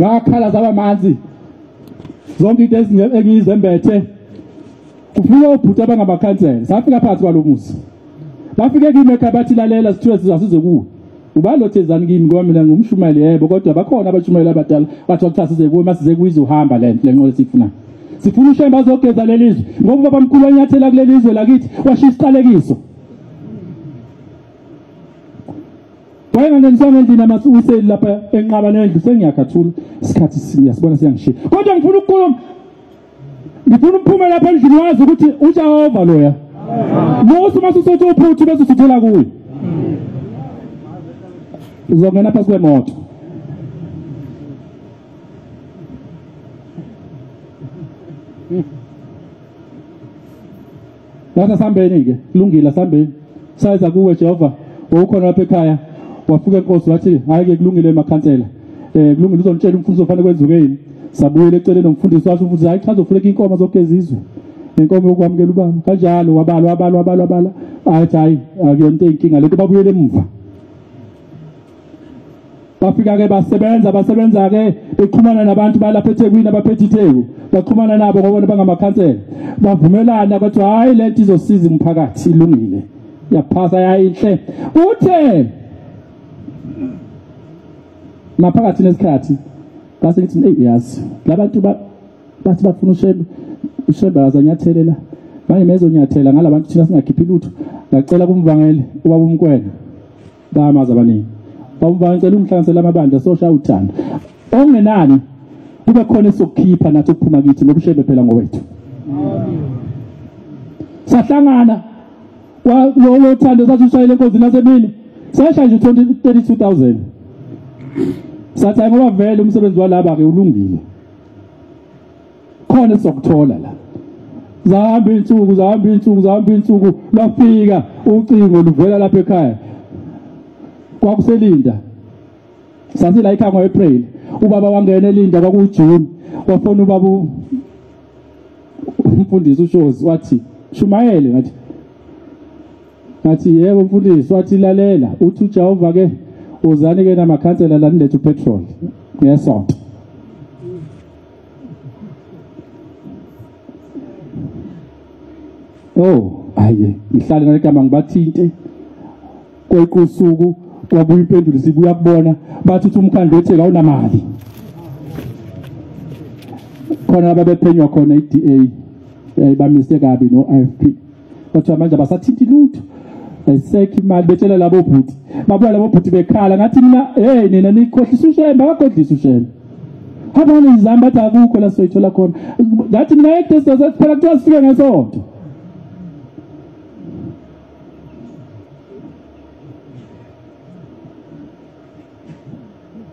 Ngakhala zaba manzi. Zonke into engizembethe. Kufika obhuti abangamakhansela safika phansi kwalomuzi. Bafike kimi ekhaya bathi lalela sithiwe size kuwe. Ubalothezani kimi ngoba mina ngumshumayeli yebo kodwa bakhona abashumayeli abadala bathi wakuthatha size kuwe masize kuyize uhamba le nqola esifuna. Sifuna uShembe azogeza lelizwe ngoba ubaba mkhulu wanyathela kulelizwe lakithi washiya isiqalekiso. Wayengangeniswa ngendlini amasuwiseli lapha enqaba nendlu sengiyakhathula isikhathi siyasibona siyangishiya. Kodwa ngifuna ukukhuluma ngifuna uphume lapha endlini wazi ukuthi uJehova loya. Musu masusothi uphuthu bese usithola kuye. Uzongena phansi kwemoto. Lapha sambeni ke kulungile sambeni. Sayiza kuwe Jehova wawukhona lapha ekhaya wafika inkosi wathi hayi ke kulungile emakhansela. Kulungile uzomtshela umfundisi ofanele kwenzukeni. Sabuyele eceleni nomfundisi wathi umfundisi hayi cha zofuneka inkomo zogeza izwe. Inkomo yokwamukela ubaba kanjalo wabalwa wabalwa wabalwa wabala athi hayi akuyonto inkinga lento babuyele emuva. Bafika ke basebenza basebenza ke bexhumana nabantu balapha eThekwini abaphethe iTheku baxhumana nabo ngoba bangamakhansela bavumelana kwathi hayi lento izosiza umphakathi ilungile yaphasa yayinhle. Uthe maphakathi nesikhathi base ngithi hey yazi labantu bathi bafuna uShembe uShembe azanyathelela manje mezonyathela ngalabantu thina singakhiphi lutho. Ngacela kumvangeli ubaba uMkwena bamazi abaningi baba ngicela ungihlanganisele amabandla sosha uthando ongenani kube khona esokukhipha nathi ukuphuma kithi ngoba uShembe phela ngowethu. Sahlangana lo thando sathi ushayele enkonzini yasemini sasha nje 32000 sathi hayi ngoba vele umsebenzi walaba ke ulungile khona esokuthola la. Zahamba insuku zahamba insuku zahamba insuku lwafika ucingo luvela lapha ekhaya kwakuselinda sasila ekhaya ngo-April ubaba wangena elinda kwakuJune wafona ubaba umfundisi uShozi wathi Shumayele ngathi. Ngathi yebo mfundisi, wathi lalela, uthi uJehova ke uzani ke namakhansela la nilethe upetrol ngesonto. Oh, hayi ngihlale nalegama ngibathinte kwekusuku kwabuya impendulo sibuya kubona bathi uthi umkhandlu wethu awunamali. Khona ababephenywa khona iDA bamise kabi no-IFP. Kodwa manje abasathinti lutho. Ayisekho imali betshela labo bhuti. Babuya labo bhuti bekhala ngathi mina hey nina nikhohlisa uShembe, akakhohlisa uShembe. Abanye izamba bathi akukho la soyithola khona. Ngathi mina ekudesa sathi phela kuthiwa sifike ngesonto.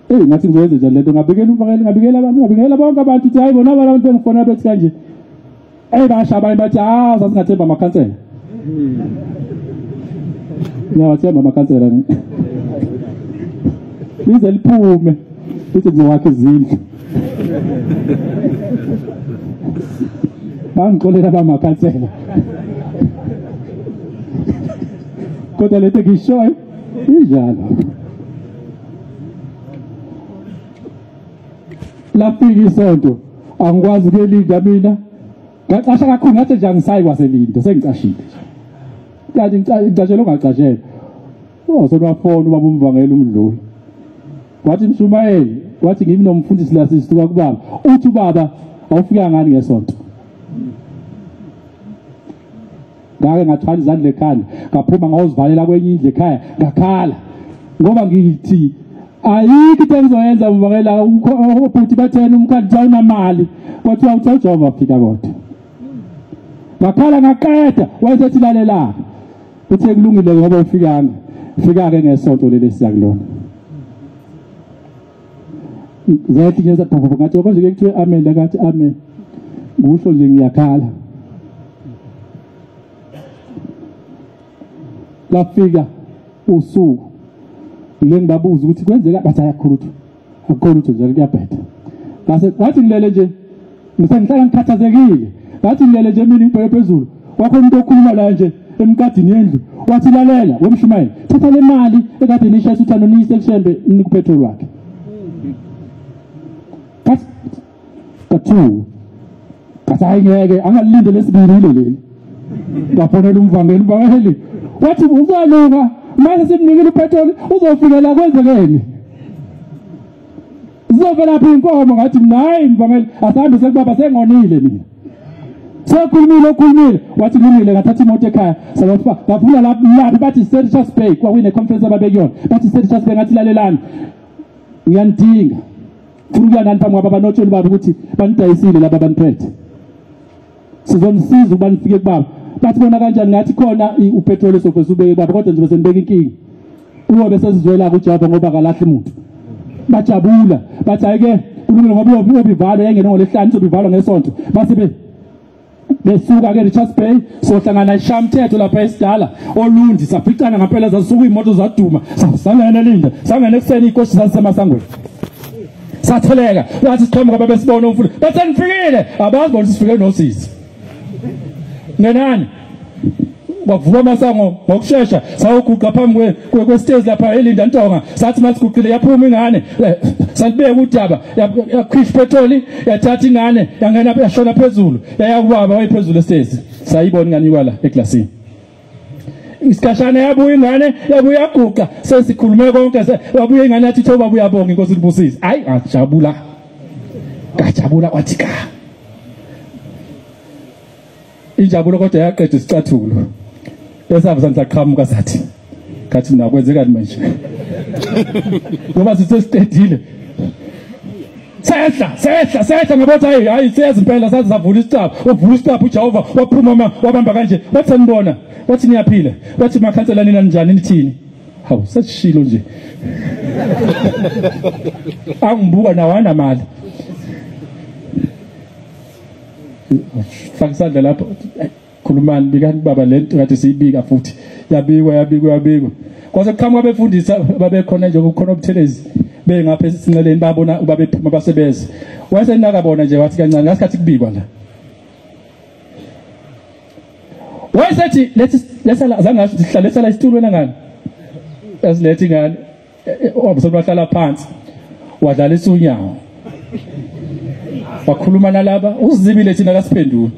Hey ngathi ngizoyenza njani lento, ngabikela umfakeli, ngabikela abantu, ngabikela bonke abantu ukuthi hayi bona abantu bengifona bethi kanje. Hey basha abanye bathi ah sasingathemba amakhansela. Ngiyawathemba amakhansela ni. Lize liphume lithi ngizowakha izindlu. Bangixolela abamakhansela. Kodwa lento ngishoyo injalo. Lafika isonto angikwazi ukuyelinda mina. Ngacasha kakhulu ngathi nje angisayi kwaselinda sengicashile. Kanti ngicashele ongacashele. Oh sonwafona ubaba umvangeli umdluli. Wathi mshumayeli, wathi ngimi nomfundisi la sisuka kubaba. Uthi ubaba awufika ngani ngesonto? Ngake ngathwala izandla ekhanda, ngaphuma ngayozivalela kwenye indlu ekhaya, ngakhala. Ngoba ngithi ayikho into engizoyenza mvangela ubhuti bathena umkhandlu awunamali. Kwathiwa uthi uJehova afika kodwa. Ngakhala ngaqeda, wayesethi lalela. Uthe kulungile ngoba ufikanga. Fika ke ngesonto leli siya kulona. Zathi nje zaphupha ngathi konje ke kuthiwe amen ngathi amen. Kusho nje ngiyakhala. Lafika usuku ngile ngibabuza ukuthi kwenzeka bathi ayakhulu utho. Akukhona utho njalo kuyabheda. Ngase wathi ngilele nje ngisengihlala ngikhathazekile. Ngathi ngilele nje mina ngibheke phezulu. Wakhona umuntu okhuluma la nje emkadini yendlu. Wathi lalela wemshumayeli thatha le mali ekade nishayisa uthando niyise kuShembe nikupetrol wakhe. Kathi kathu kathi hayi ngeke angalinde lesibili leli. Ngafonela umvangeli, umvangeli wathi uzalunga manje simnikile upetrol uzofika la kwenzekeni. Uzovela phi inkomo? Ngathi mina hayi mvangeli asambe sekubaba sengonile mina. Sekhulumile okhulumile wathi kulungile ngathatha imoto ekhaya sabafa ngavula lapha bathi Richards Bay kwakune conference ababekuyona bathi Richards Bay ngathi lalelani ngiyanidinga funa ukuya nani phambi kwababa notshela baba ukuthi banidayisile laba baniphethe sizonisiza ukuba nifike kubaba. Bathi bona kanjani? Ngathi khona upetrol esofesa ubeke baba kodwa nje bese nibeka inkinga uyobe sesizwela kuJehova ngoba kalahli umuntu. Bajabula bathi hayi ke kulungile ngoba uyobivalwa yengene ngolesihlanu izobivalwa ngesonto. Base besuka ke Richards Bay sohlangana eShamthetho lapha esidala olundi saficana ngempela zasuka imoto zaduma sangena elinda sangena ekuseni ikoshi zasemasangweni satheleka wathi siqhamuka babesibona umfula bathe nifikile abazi bona sifike nosisi ngenani bavuka amasango ngokushesha sayoguqa phambi kwestezi lapha elinda ntonga sathi masiguqile yaphuma ingane salibeka udaba yakhishwa petroli yathatha ingane yangena yashona phezulu yaya kubaba wayephezulu estezi sayibona ingane ikwala eglasini. Isikhashana yabuya ingane yabuya yaguqa sesikhulume konke wabuya ingane yathi thoba uyabonga inkosi ibusise. Hayi ngajabula ngajabula kwathi ka injabulo kodwa yaqeda isicathulo esavuzana saqhamuka sathi ngathi mina kwenzekani manje ngoba sithe siqedile sehla sehla sehla ngabothi hayi hayi siyazi impela sathi savula isicapha wavula isicapha uJehova waphuma wabamba kanje wathi sanibona wathi niyaphila wathi makhansela nina njani nithini hawu sesishilo nje angibuka nawo anamali faka isandla lapho khulumani bikani baba lento kade siyibika futhi yabikwa yabikwa yabikwa kwase kuqhamuka abefundisi babekhona nje kukhona obuthelezi bengapha esinceleni babona ubabephuma basebeze wayesenaka bona nje wathi kancane ngasikhathi kubikwa la Wayesethi lethi lesala zangasho ukuthi sihlale sala isitulo wena ngani. Asilethe ingane. Wabusona wahlala phansi. Wadlalisa unyawo. Wakhuluma nalaba uzibile thina kasiphendula.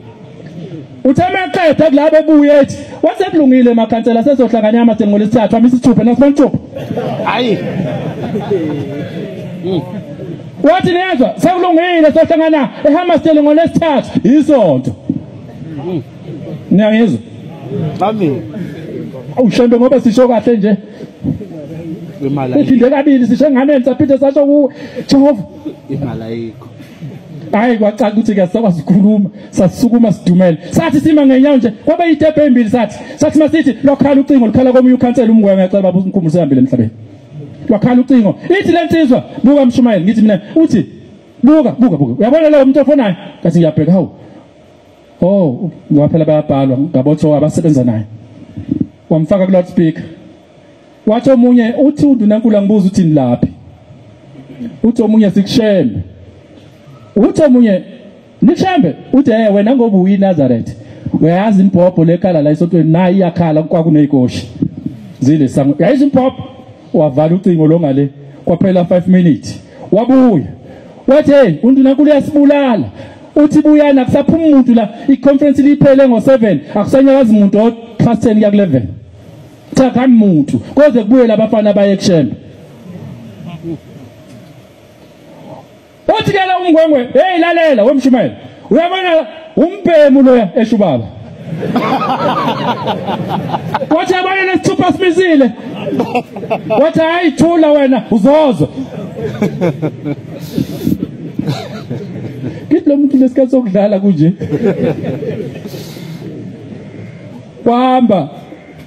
Uthe maqeda kulabo ebuye ethi wasekulungile emakhansela sezohlangana amadeni ngolesithathu amisa isithupha nasibantshupha. Hayi. Wathi niyezwa sekulungile sohlangana eHammersdale ngolesithathu isonto. Niyangizwa? Amen. Awushembe ngoba sisho kahle nje. Imali. Iphinde kabili sisho nganeni saphinde sasho ku Jehova. Imali ayikho. Hayi kwacaca ukuthi ke sakwazi ukukhuluma sasukuma sidumele sathi sima ngenyawo nje kwabe itepe embili sathi masithi lokhala ucingo lukhala komunye ukhansela umngwe ngiyacela baba uNkulunkulu usehambile emhlabeni lwakhala ucingo ithi lensizwa buka mshumayeli ngithi mina uthi buka buka buka uyabona lo umuntu ofonayo ngathi ngiyabheka hawu oh ngoba phela bayabhalwa ngabotho abasebenza naye wamfaka ku loudspeaker wathi omunye uthi undunankulu angibuza uthi nilaphi uthi omunye sikushembe uthi omunye nishembe uthi hey wena ngoba uyiNazareth uyayazi imbhobho lekhala la esontweni nayi iyakhala kwakuneyikoshi zile sango yayizi imbhobho wavala ucingo lo ngale kwaphela 5 minutes wabuya wathi hey undunankulu uyasibulala uthi buyana kusaphuma umuntu la iconference liphele ngo7 akusanyakazi umuntu o past 10 kuya ku11 cha kamuntu koze kubuye labafana baye kushembe uthi ke la umngwengwe hey lalela wemshumayela uyabona umbhemu loya eshubaba wathi yabona lesithupha simisile wathi hayi thula wena uzozwa ngithi lo muntu lesikhathi sokudlala kunje wahamba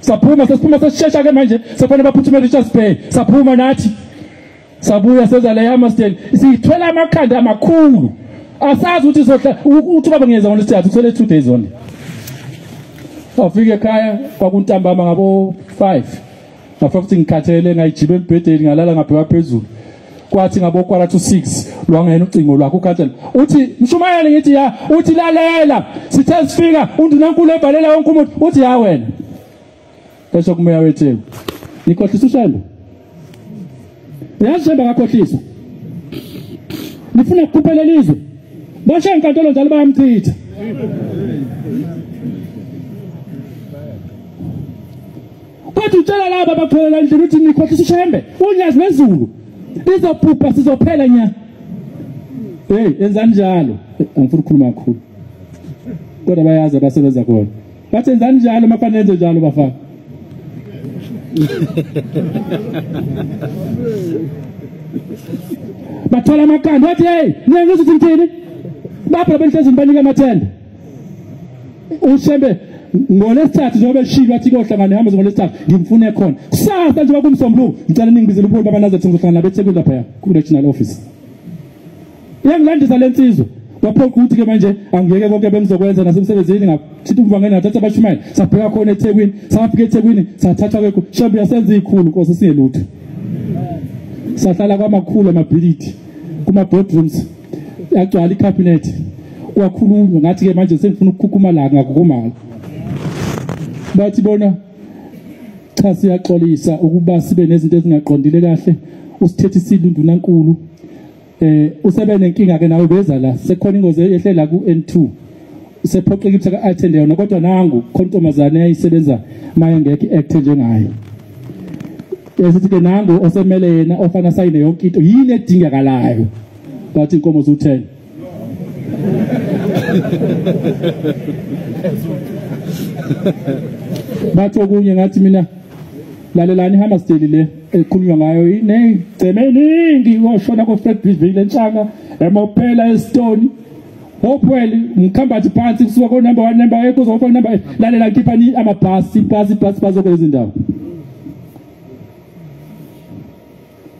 saphuma sesiphuma sesishesha ke manje sefane baphuthume Richards Bay saphuma nathi sabuya seza le Hammersdale sithwela amakhanda amakhulu asazi ukuthi sohla uthi baba ngiyeza ngolesithathu kusele 2 days only wafika ekhaya kwakuntambama ngabo 5 ngafika ukuthi ngikhathele ngayijiba embhedeni ngalala ngabheka phezulu kwathi ngabo 5:45 lwangena ucingo lwakho ukhathele uthi mshumayeli ngithi ya uthi lalela sithe sifika undunankulu evalela wonke umuntu uthi ya wena esho kumeya weTheku nikhohlisa ushembe uyazi shembe akakhohliswa nifuna ukukhuphela izwe bashe inkantolo njalo bayamchitha kodwa utshela laba abakholela endlini uthi nikhohlisa ushembe unyazi lwezulu lizophupha sizophela nya hey enzani njalo angifuni ukukhuluma kakhulu kodwa bayazi abasebenza khona bathi enzani njalo mafanele enze njalo bafana bathola amakhanda wathi hey niyangizwa ukuthi ngithini bapha benhlezi ngibanika amathende ushembe ngolesithathu njengoba eshilo wathi kuyohlangana ehamba ngolesithathu ngimfune khona kusasa njengoba kumsombuluko ngicela ningibizele ubuholi babaNazaretha ngizohlangana nabo eThekwini laphaya ku-regional office iyangilandisa le nsizwa kwaphoqa ukuthi ke manje angiyeke konke bengizokwenza nasemsebenzini ngathinta umvangeli ngathatha abashumayeli sabheka khona eThekwini safika eThekwini sathathwa ke shembe yasenza ikhulu Nkosi singelutho sahlala kwamakhulu amabhilidi kuma boardrooms yagcwala icabinet kwakhulunywa ngathi ke manje sengifuna ukukhukhuma la ngakhukhumala bathi bona cha siyaxolisa ukuba sibe nezinto ezingaqondile kahle usithethisile undunankulu usebe nenkinga ke nawe beza la sekhona ingozi ehlela ku N2 sephoqeka ukuthi aka attend yona kodwa nangu khontomazane ayisebenza maye ngeke act njengaye esithi ke nangu osemele yena ofana sayine yonke into yini edingakalayo bathi inkomo zu10 bathi okunye ngathi mina lalelani Hammersdale le ekhulunywa ngayo inegceme eningi oshona ko Fred Bridgeville entshanga emophela eStone Hopewell mkhambathi phansi kusuka ko number 1 number 8 kuzofa number 8 lalela khiphani amabhasi bhasi bhasi bazo kulezi ndawo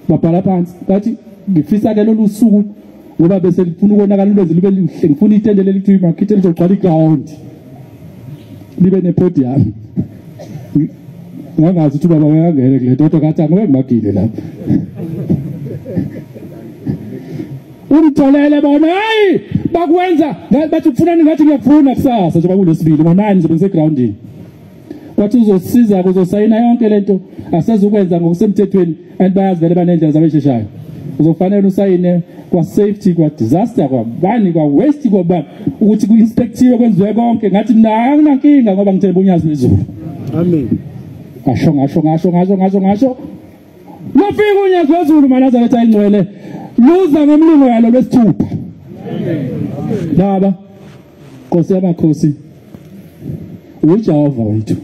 babhala phansi bathi ngifisa ke lolu suku ngoba bese lifuna ukonakala ulwenze lube lihle ngifuna itende leli kuthiwa imakhithi elizogcwala iground libe nepodium ngangazi ukuthi baba uyangena kule nto kathi angibe ngimagile lapha umtholele bona hayi bakwenza bathi ufunani ngathi ngiyakufuna kusasa njengoba kulesibili ngo9 ngizobe ngisegroundini Kwathi uzosiza kuzosayina yonke lento asezukwenza ngokusemthethweni and bayazi vele banendlela zabesheshayo. Uzofanele usayine kwa safety, kwa disaster, kwa bani, kwa waste, kwa bani ukuthi ku-inspectiwe kwenziwe konke. Ngathi mina anginankinga ngoba ngithemba uNyazi lwezulu. Amen. Ngasho ngasho ngasho ngasho ngasho ngasho. Lofika uNyazi lwezulu maNazaretha ingcwele luza ngomlingo yalo lwesithupha. Baba Nkosi yamakhosi uJehova wethu.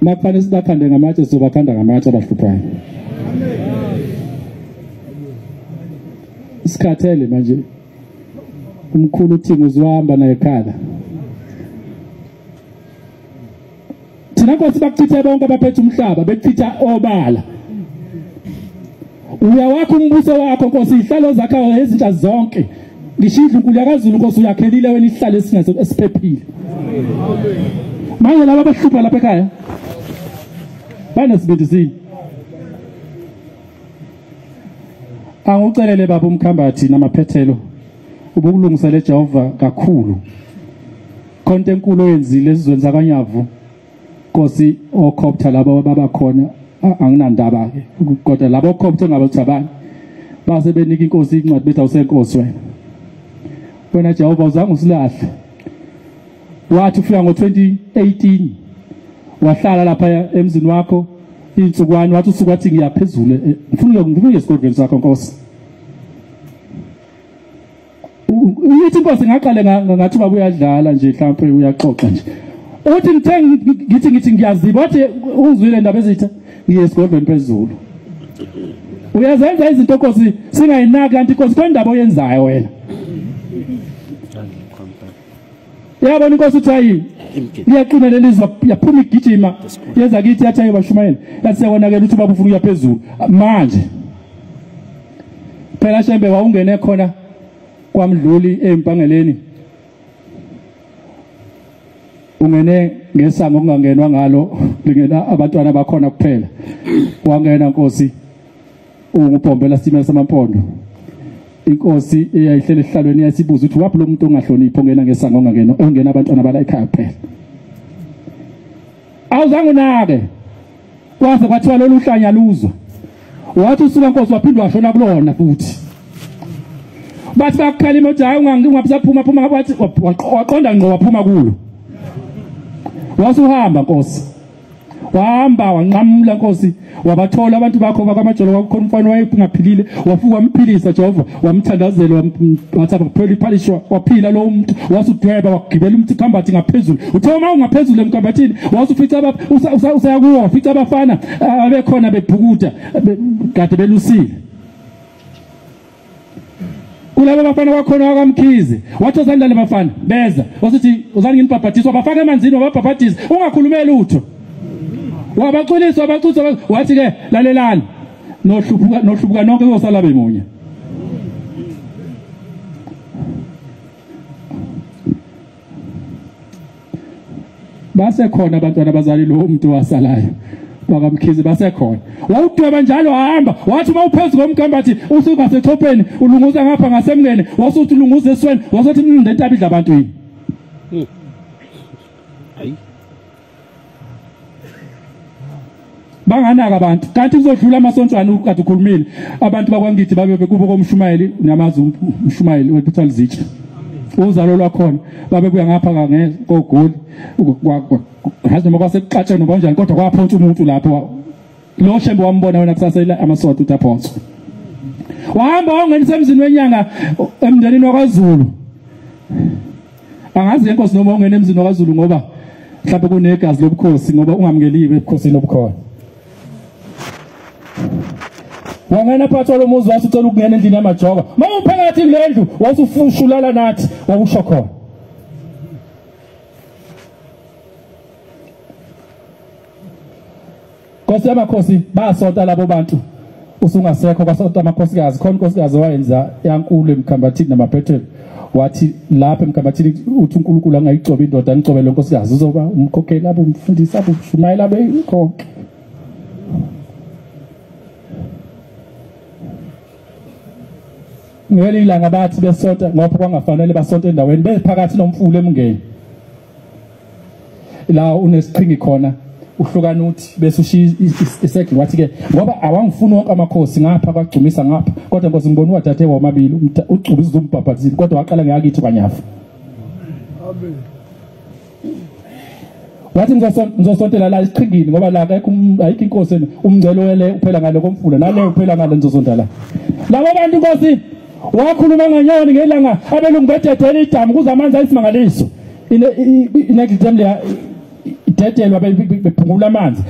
Makufanele sibakhande ngamatshe sizobakhanda ngamatshe abahluphayo. Isikhathele manje umkhulu uthi uzohamba naye ekhala. Thina Nkosi bakuchithe bonke abaphethe umhlaba bechitha obala. Uyawakha umbuso wakho Nkosi, ihlalo zakho ezintsha zonke. Ngisho indlunkulu yakaZulu Nkosi uyakhelile wena isihlalo esiphephile. Manje laba abahlupha lapha ekhaya banesibindi sini. Angucelele baba uMkhambathi namaphethelo ubukulungisele Jehova kakhulu. Konke enkulu oyenzile esizweni sakwaNyavu Nkosi okhoptha labo babakhona anginandaba ke kodwa labo okhoptha ngabathi abanye base benika inkosi incwadi bethi awusenkosi wena. Wena Jehova uzange usilahle. Wathi ufika ngo-2018 wahlala lapha emzini wakho insukwana wathi usuku wathi ngiyaphezulu ngifuna ngifike esigodlweni sakho Nkosi. Uyithi Nkosi ngaqale ngathi baba uyadlala nje mhlawumbe uyaxoxa nje. Uthi ngithe ngithi ngiyaziba wathi uzwile indaba ezitha ngiye esigodlweni phezulu. Uyazenza izinto Nkosi singayinaki kanti Nkosi kodwa oyenzayo wena. Yabona inkosi uthi hayi iyaqina lelizwa yaphuma igijima yeza kithi yathi ayobashumayela yathi siyabonakela ukuthi baba ufuna ukuya phezulu manje. Phela Shembe wawungene khona kwaMdluli eMpangeleni ungene ngesango okungangenwa ngalo lingena abantwana bakhona kuphela. Wangena Nkosi ungubhombela simela samampondo. Inkosi eyayihlele esihlalweni yasibuza ukuthi waphi lo muntu ongahloniphi ongena ngesango ongangena ongena abantwana bala ekhaya kuphela. Awuzange unake kwase kwathiwa lolu hlanya luzwa. Wathi usuka Nkosi waphindwa washona kulona futhi. Bathi bakukhalima uthi hayi ungabisaphuma phuma wathi waqonda ngqo waphuma kulo. Wasuhamba Nkosi. Wahamba wanqamula Nkosi wabathola abantu bakho bakwaMajolo kwakukhona umfana wayengaphilile wafuka wamphilisa Jehova wamthandazela wathi phela iphalishwa waphila lo muntu wasudweba wagibela umkhambathi ngaphezulu. Uthe uma ungaphezulu emkhambathini wasufica usaya kuwo wafica abafana abekhona bebhukuda kade belusile. Kulabo bafana kwakhona wakaMkhize wathi ozani laba bafana beza wasuthi uzani nginibhabhathiswa bafaka emanzini wababhabhatisa ungakhulumeli lutho. Wabaculisa wabaculisa wathi ke lalelani nohluphuka nohluphuka nonke kuzosala bemunye. Base khona abantwana abazali lo umuntu wasalayo bakaMkhize basekhona. Wawudweba njalo wahamba wathi uma uphezulu komkhambathi usuka sechopeni ulunguza ngapha ngasemngene wasuthi ulunguza esweni wasothi lentaba idla abantu yini. Hayi banganaka abantu kanti kuzodlula amasontshwana ukade ukhulumile abantu bakwangithi babe bekubo komshumayeli namazi umshumayeli wekuthiwa lizitsha uzalo lwakhona babebuya ngapha ngegoli ngazi noma kwasekuxatsheni noma kanjani kodwa kwaphonsa umuntu lapho lo Shembe wambona wena kusasa amasonto uthi aphonsa. Wahamba wangenisa emzini wenyanga emndenini wakwaZulu. Angazi inkosi noma ungena emzini wakwaZulu ngoba mhlawumbe kunegazi lobukhosi ngoba ungamukeliwe ebukhosini obukhona. Wangena phakathi kwalomuzi wathi ucela ukungena endlini yamajoka. Mawuphakathi kule ndlu wasufushulala nathi wakusho khona. Nkosi yamakhosi basonta labo bantu usungasekho kwasonta amakhosikazi khona inkosikazi wayenza yankulu emkhambathini namaphethelo wathi lapha emkhambathini uthi uNkulunkulu angayigcoba indoda angigcobe lo nkosikazi uzoba umkhokheli abe umfundisi abe umshumayeli abe konke. Ngeli ilanga bathi besonta ngapha kwangafanele basonte endaweni bephakathi nomfula emngeni. la unesiqhingi khona uhlukana uthi bese ushiya isekhi. Wathi ke ngoba awangifuni wonke amakhosi ngapha kwagcumisa ngapha, kodwa Nkosi ngibona uwadade wamabili ugcubisa umbhabhathini, kodwa waqala ngeyakithi kwanyafa. Amen. Wathi ngizosontela la isiqhingini ngoba la akekho ayikho inkosi umngcele wele uphela ngale komfula nale uphela ngale ngizosontela la. Labo bantu Nkosi wakhuluma nganyoni ngelanga abelungu bededela idamu kuze amanzi ayisimangaliso. Inegidem leya idedelwa bephungula amanzi.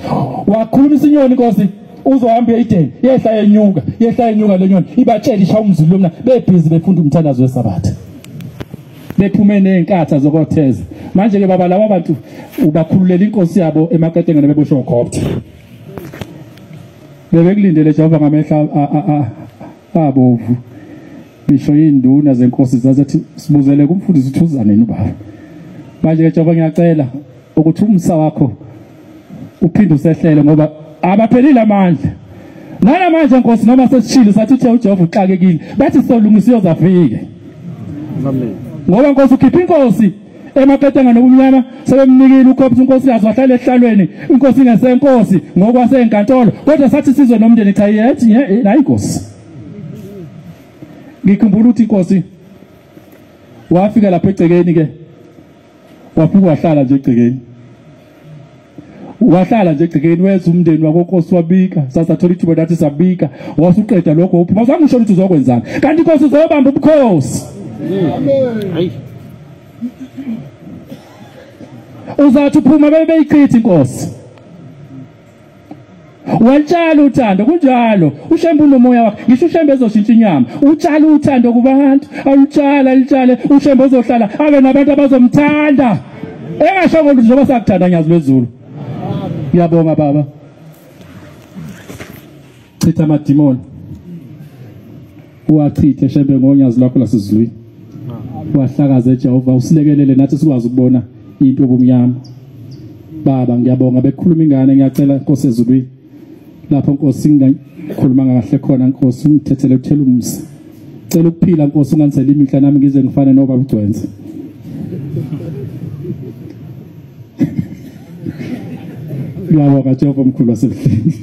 Wakhuluma inyoni Nkosi uzohamba eyideni yehla yenyuka yehla yenyuka le nyoni ibatshela isha umzulu lomna bebhizi befunda umthandazo wesabatha. Bephume nezinkatha zokotheza. Manje ke baba laba bantu ubakhululela inkosi yabo emaketengene beboshwa ukhopha. Bebekulindele Jehova ngamehla abovu. Bisho induna zenkosi zazathi sibuzele kumfundisi ukuthi uza nini ubaba. Manje ke Jehova ngiyacela ukuthi umsa wakho uphinde usehlele ngoba abaphelile amandla. Nala manje Nkosi noma sesishilo sathi uthe uJehova uxakekile bathi solungisa iyozafike. Amen. Ngoba Nkosi ukhipha inkosi emaketanga nobumnyama sebemnikile ukhopha inkosi yazo wahlala ehlalweni inkosi ingesenkosi ngokwasenkantolo, kodwa sathi sizwe nomndeni cha yethi la inkosi. Ngikhumbula ukuthi inkosi wafika lapha egcekeni ke wafika wahlala nje egcekeni, wahlala nje egcekeni weza umndeni wakonkosi wabika, sasathola ithuba lathi sabika wasuqeda lokho uphuma uzangisho ukuthi uzokwenzani kanti inkosi uzobamba ubukhosi. Amen. Uzathi uphuma bebeyichitha inkosi. Walitshala uthando kunjalo uShembe unomoya wakhe, ngisho uShembe ezoshintsha inyama utshala uthando kubantu, alutshala alitshale uShembe ozohlala abe nabantu abazomthanda engashongo ukuthi njengoba sakuthanda Nyazi lwezulu. Ngiyabonga baba. Chitha amadimoni uwachithe Shembe ngonyazi lwakho lasezulwini, wahlakaze Jehova usilekelele nathi sikwazi ukubona into obumnyama. Baba ngiyabonga bekukhuluma ingane, ngiyacela Nkosi ezulwini lapho Nkosi ngikhuluma kahle khona Nkosi ungithethele uthela umusa, cela ukuphila Nkosi unganzela imihla nami ngize ngifane nobaba uGcwenze. Ngiyabonga Jehova omkhulu wasebuhleni.